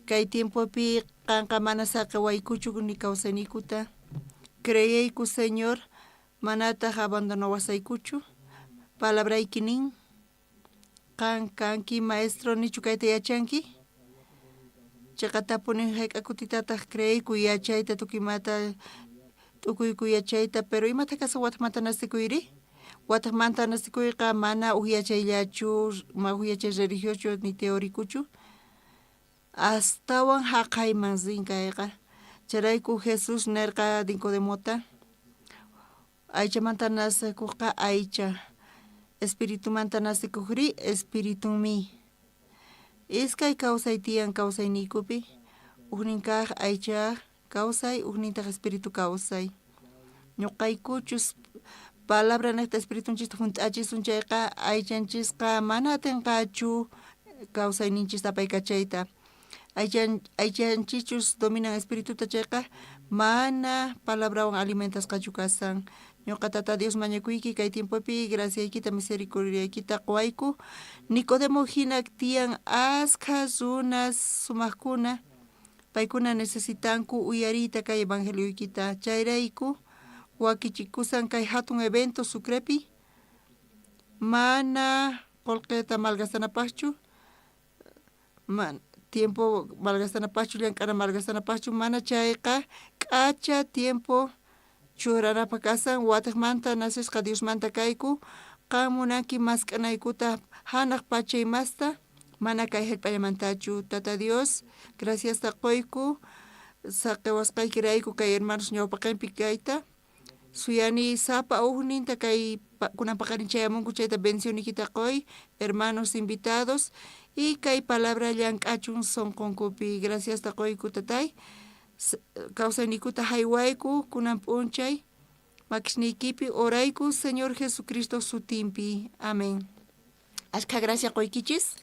Kay tiempopi qanqa mana saqewaykuchu ni kawsayniykuta. Creeyku, Señor, manataj abandonawasaykuchu. Palabrayki nin, qan kanki maestro nichu kayta yachanki? Cheqatapuni jayk'a kutitataj creeyku yachayta tukuy imata t'ukuyku yachayta, pero imata kasqa watejmanta nacekuyri? Watejmanta nacekuyqa mana uj yachayllachu, ma uj yachay religiosochu ni teoricochu, astawan jaqayman rin kayqa. Chayrayku Jesús nerqa Nicodemota, aychamanta nacekojqa aycha, espiritumanta nacekojrí espiritunmi. Iskay kawsay tiyan kawsayniykupi, ujnin kaj aycha kawsay, ujnintaj espíritu kawsay. Ñoqaykuchus palabra nejta espiritunchista junt'achisun chayqa, aychanchisqa mana atinqachu kawsayninchista apaykachayta. Aychanchischus dominan espirituta chayqa, mana palabrawan alimentasqachu kasan. Ñoqa Tata Dios mañakuyki kay tiempopi graciaykita misericordiaykita qowayku. Nicodemo jina tiyan askha runas sumajkuna, paykuna necesitanku uyariyta kay evangelioykita. Chayrayku wakichikusan kay jatun evento Sucrepi, mana qolqeta malgastanapajchu, tiempo malgastanapajchu, llank'ana malgastanapajchu, mana chayqa k'acha tiempo churanapaj kasan. Watejmanta nacesqa Diosmanta kayku, qan munanki mask'anaykuta janaj pacha imasta, mana kay jallp'allamantachu. Tata Dios, graciasta qoyku saqewasqaykirayku kay hermanos ñawpaqenpi kayta. Suyani sapa ujninta kay kunan paqarin chayamunku chayta bendicionniykita qoy, hermanos invitados, y kay palabra llank'achun sonqonkupi. Graciasta qoyku, Tatay. Kawsayniykuta jaywayku kunan p'unchay makisniykipi orayku Señor Jesucristo sutinpi. Amén. Ashkha gracia qoykichis.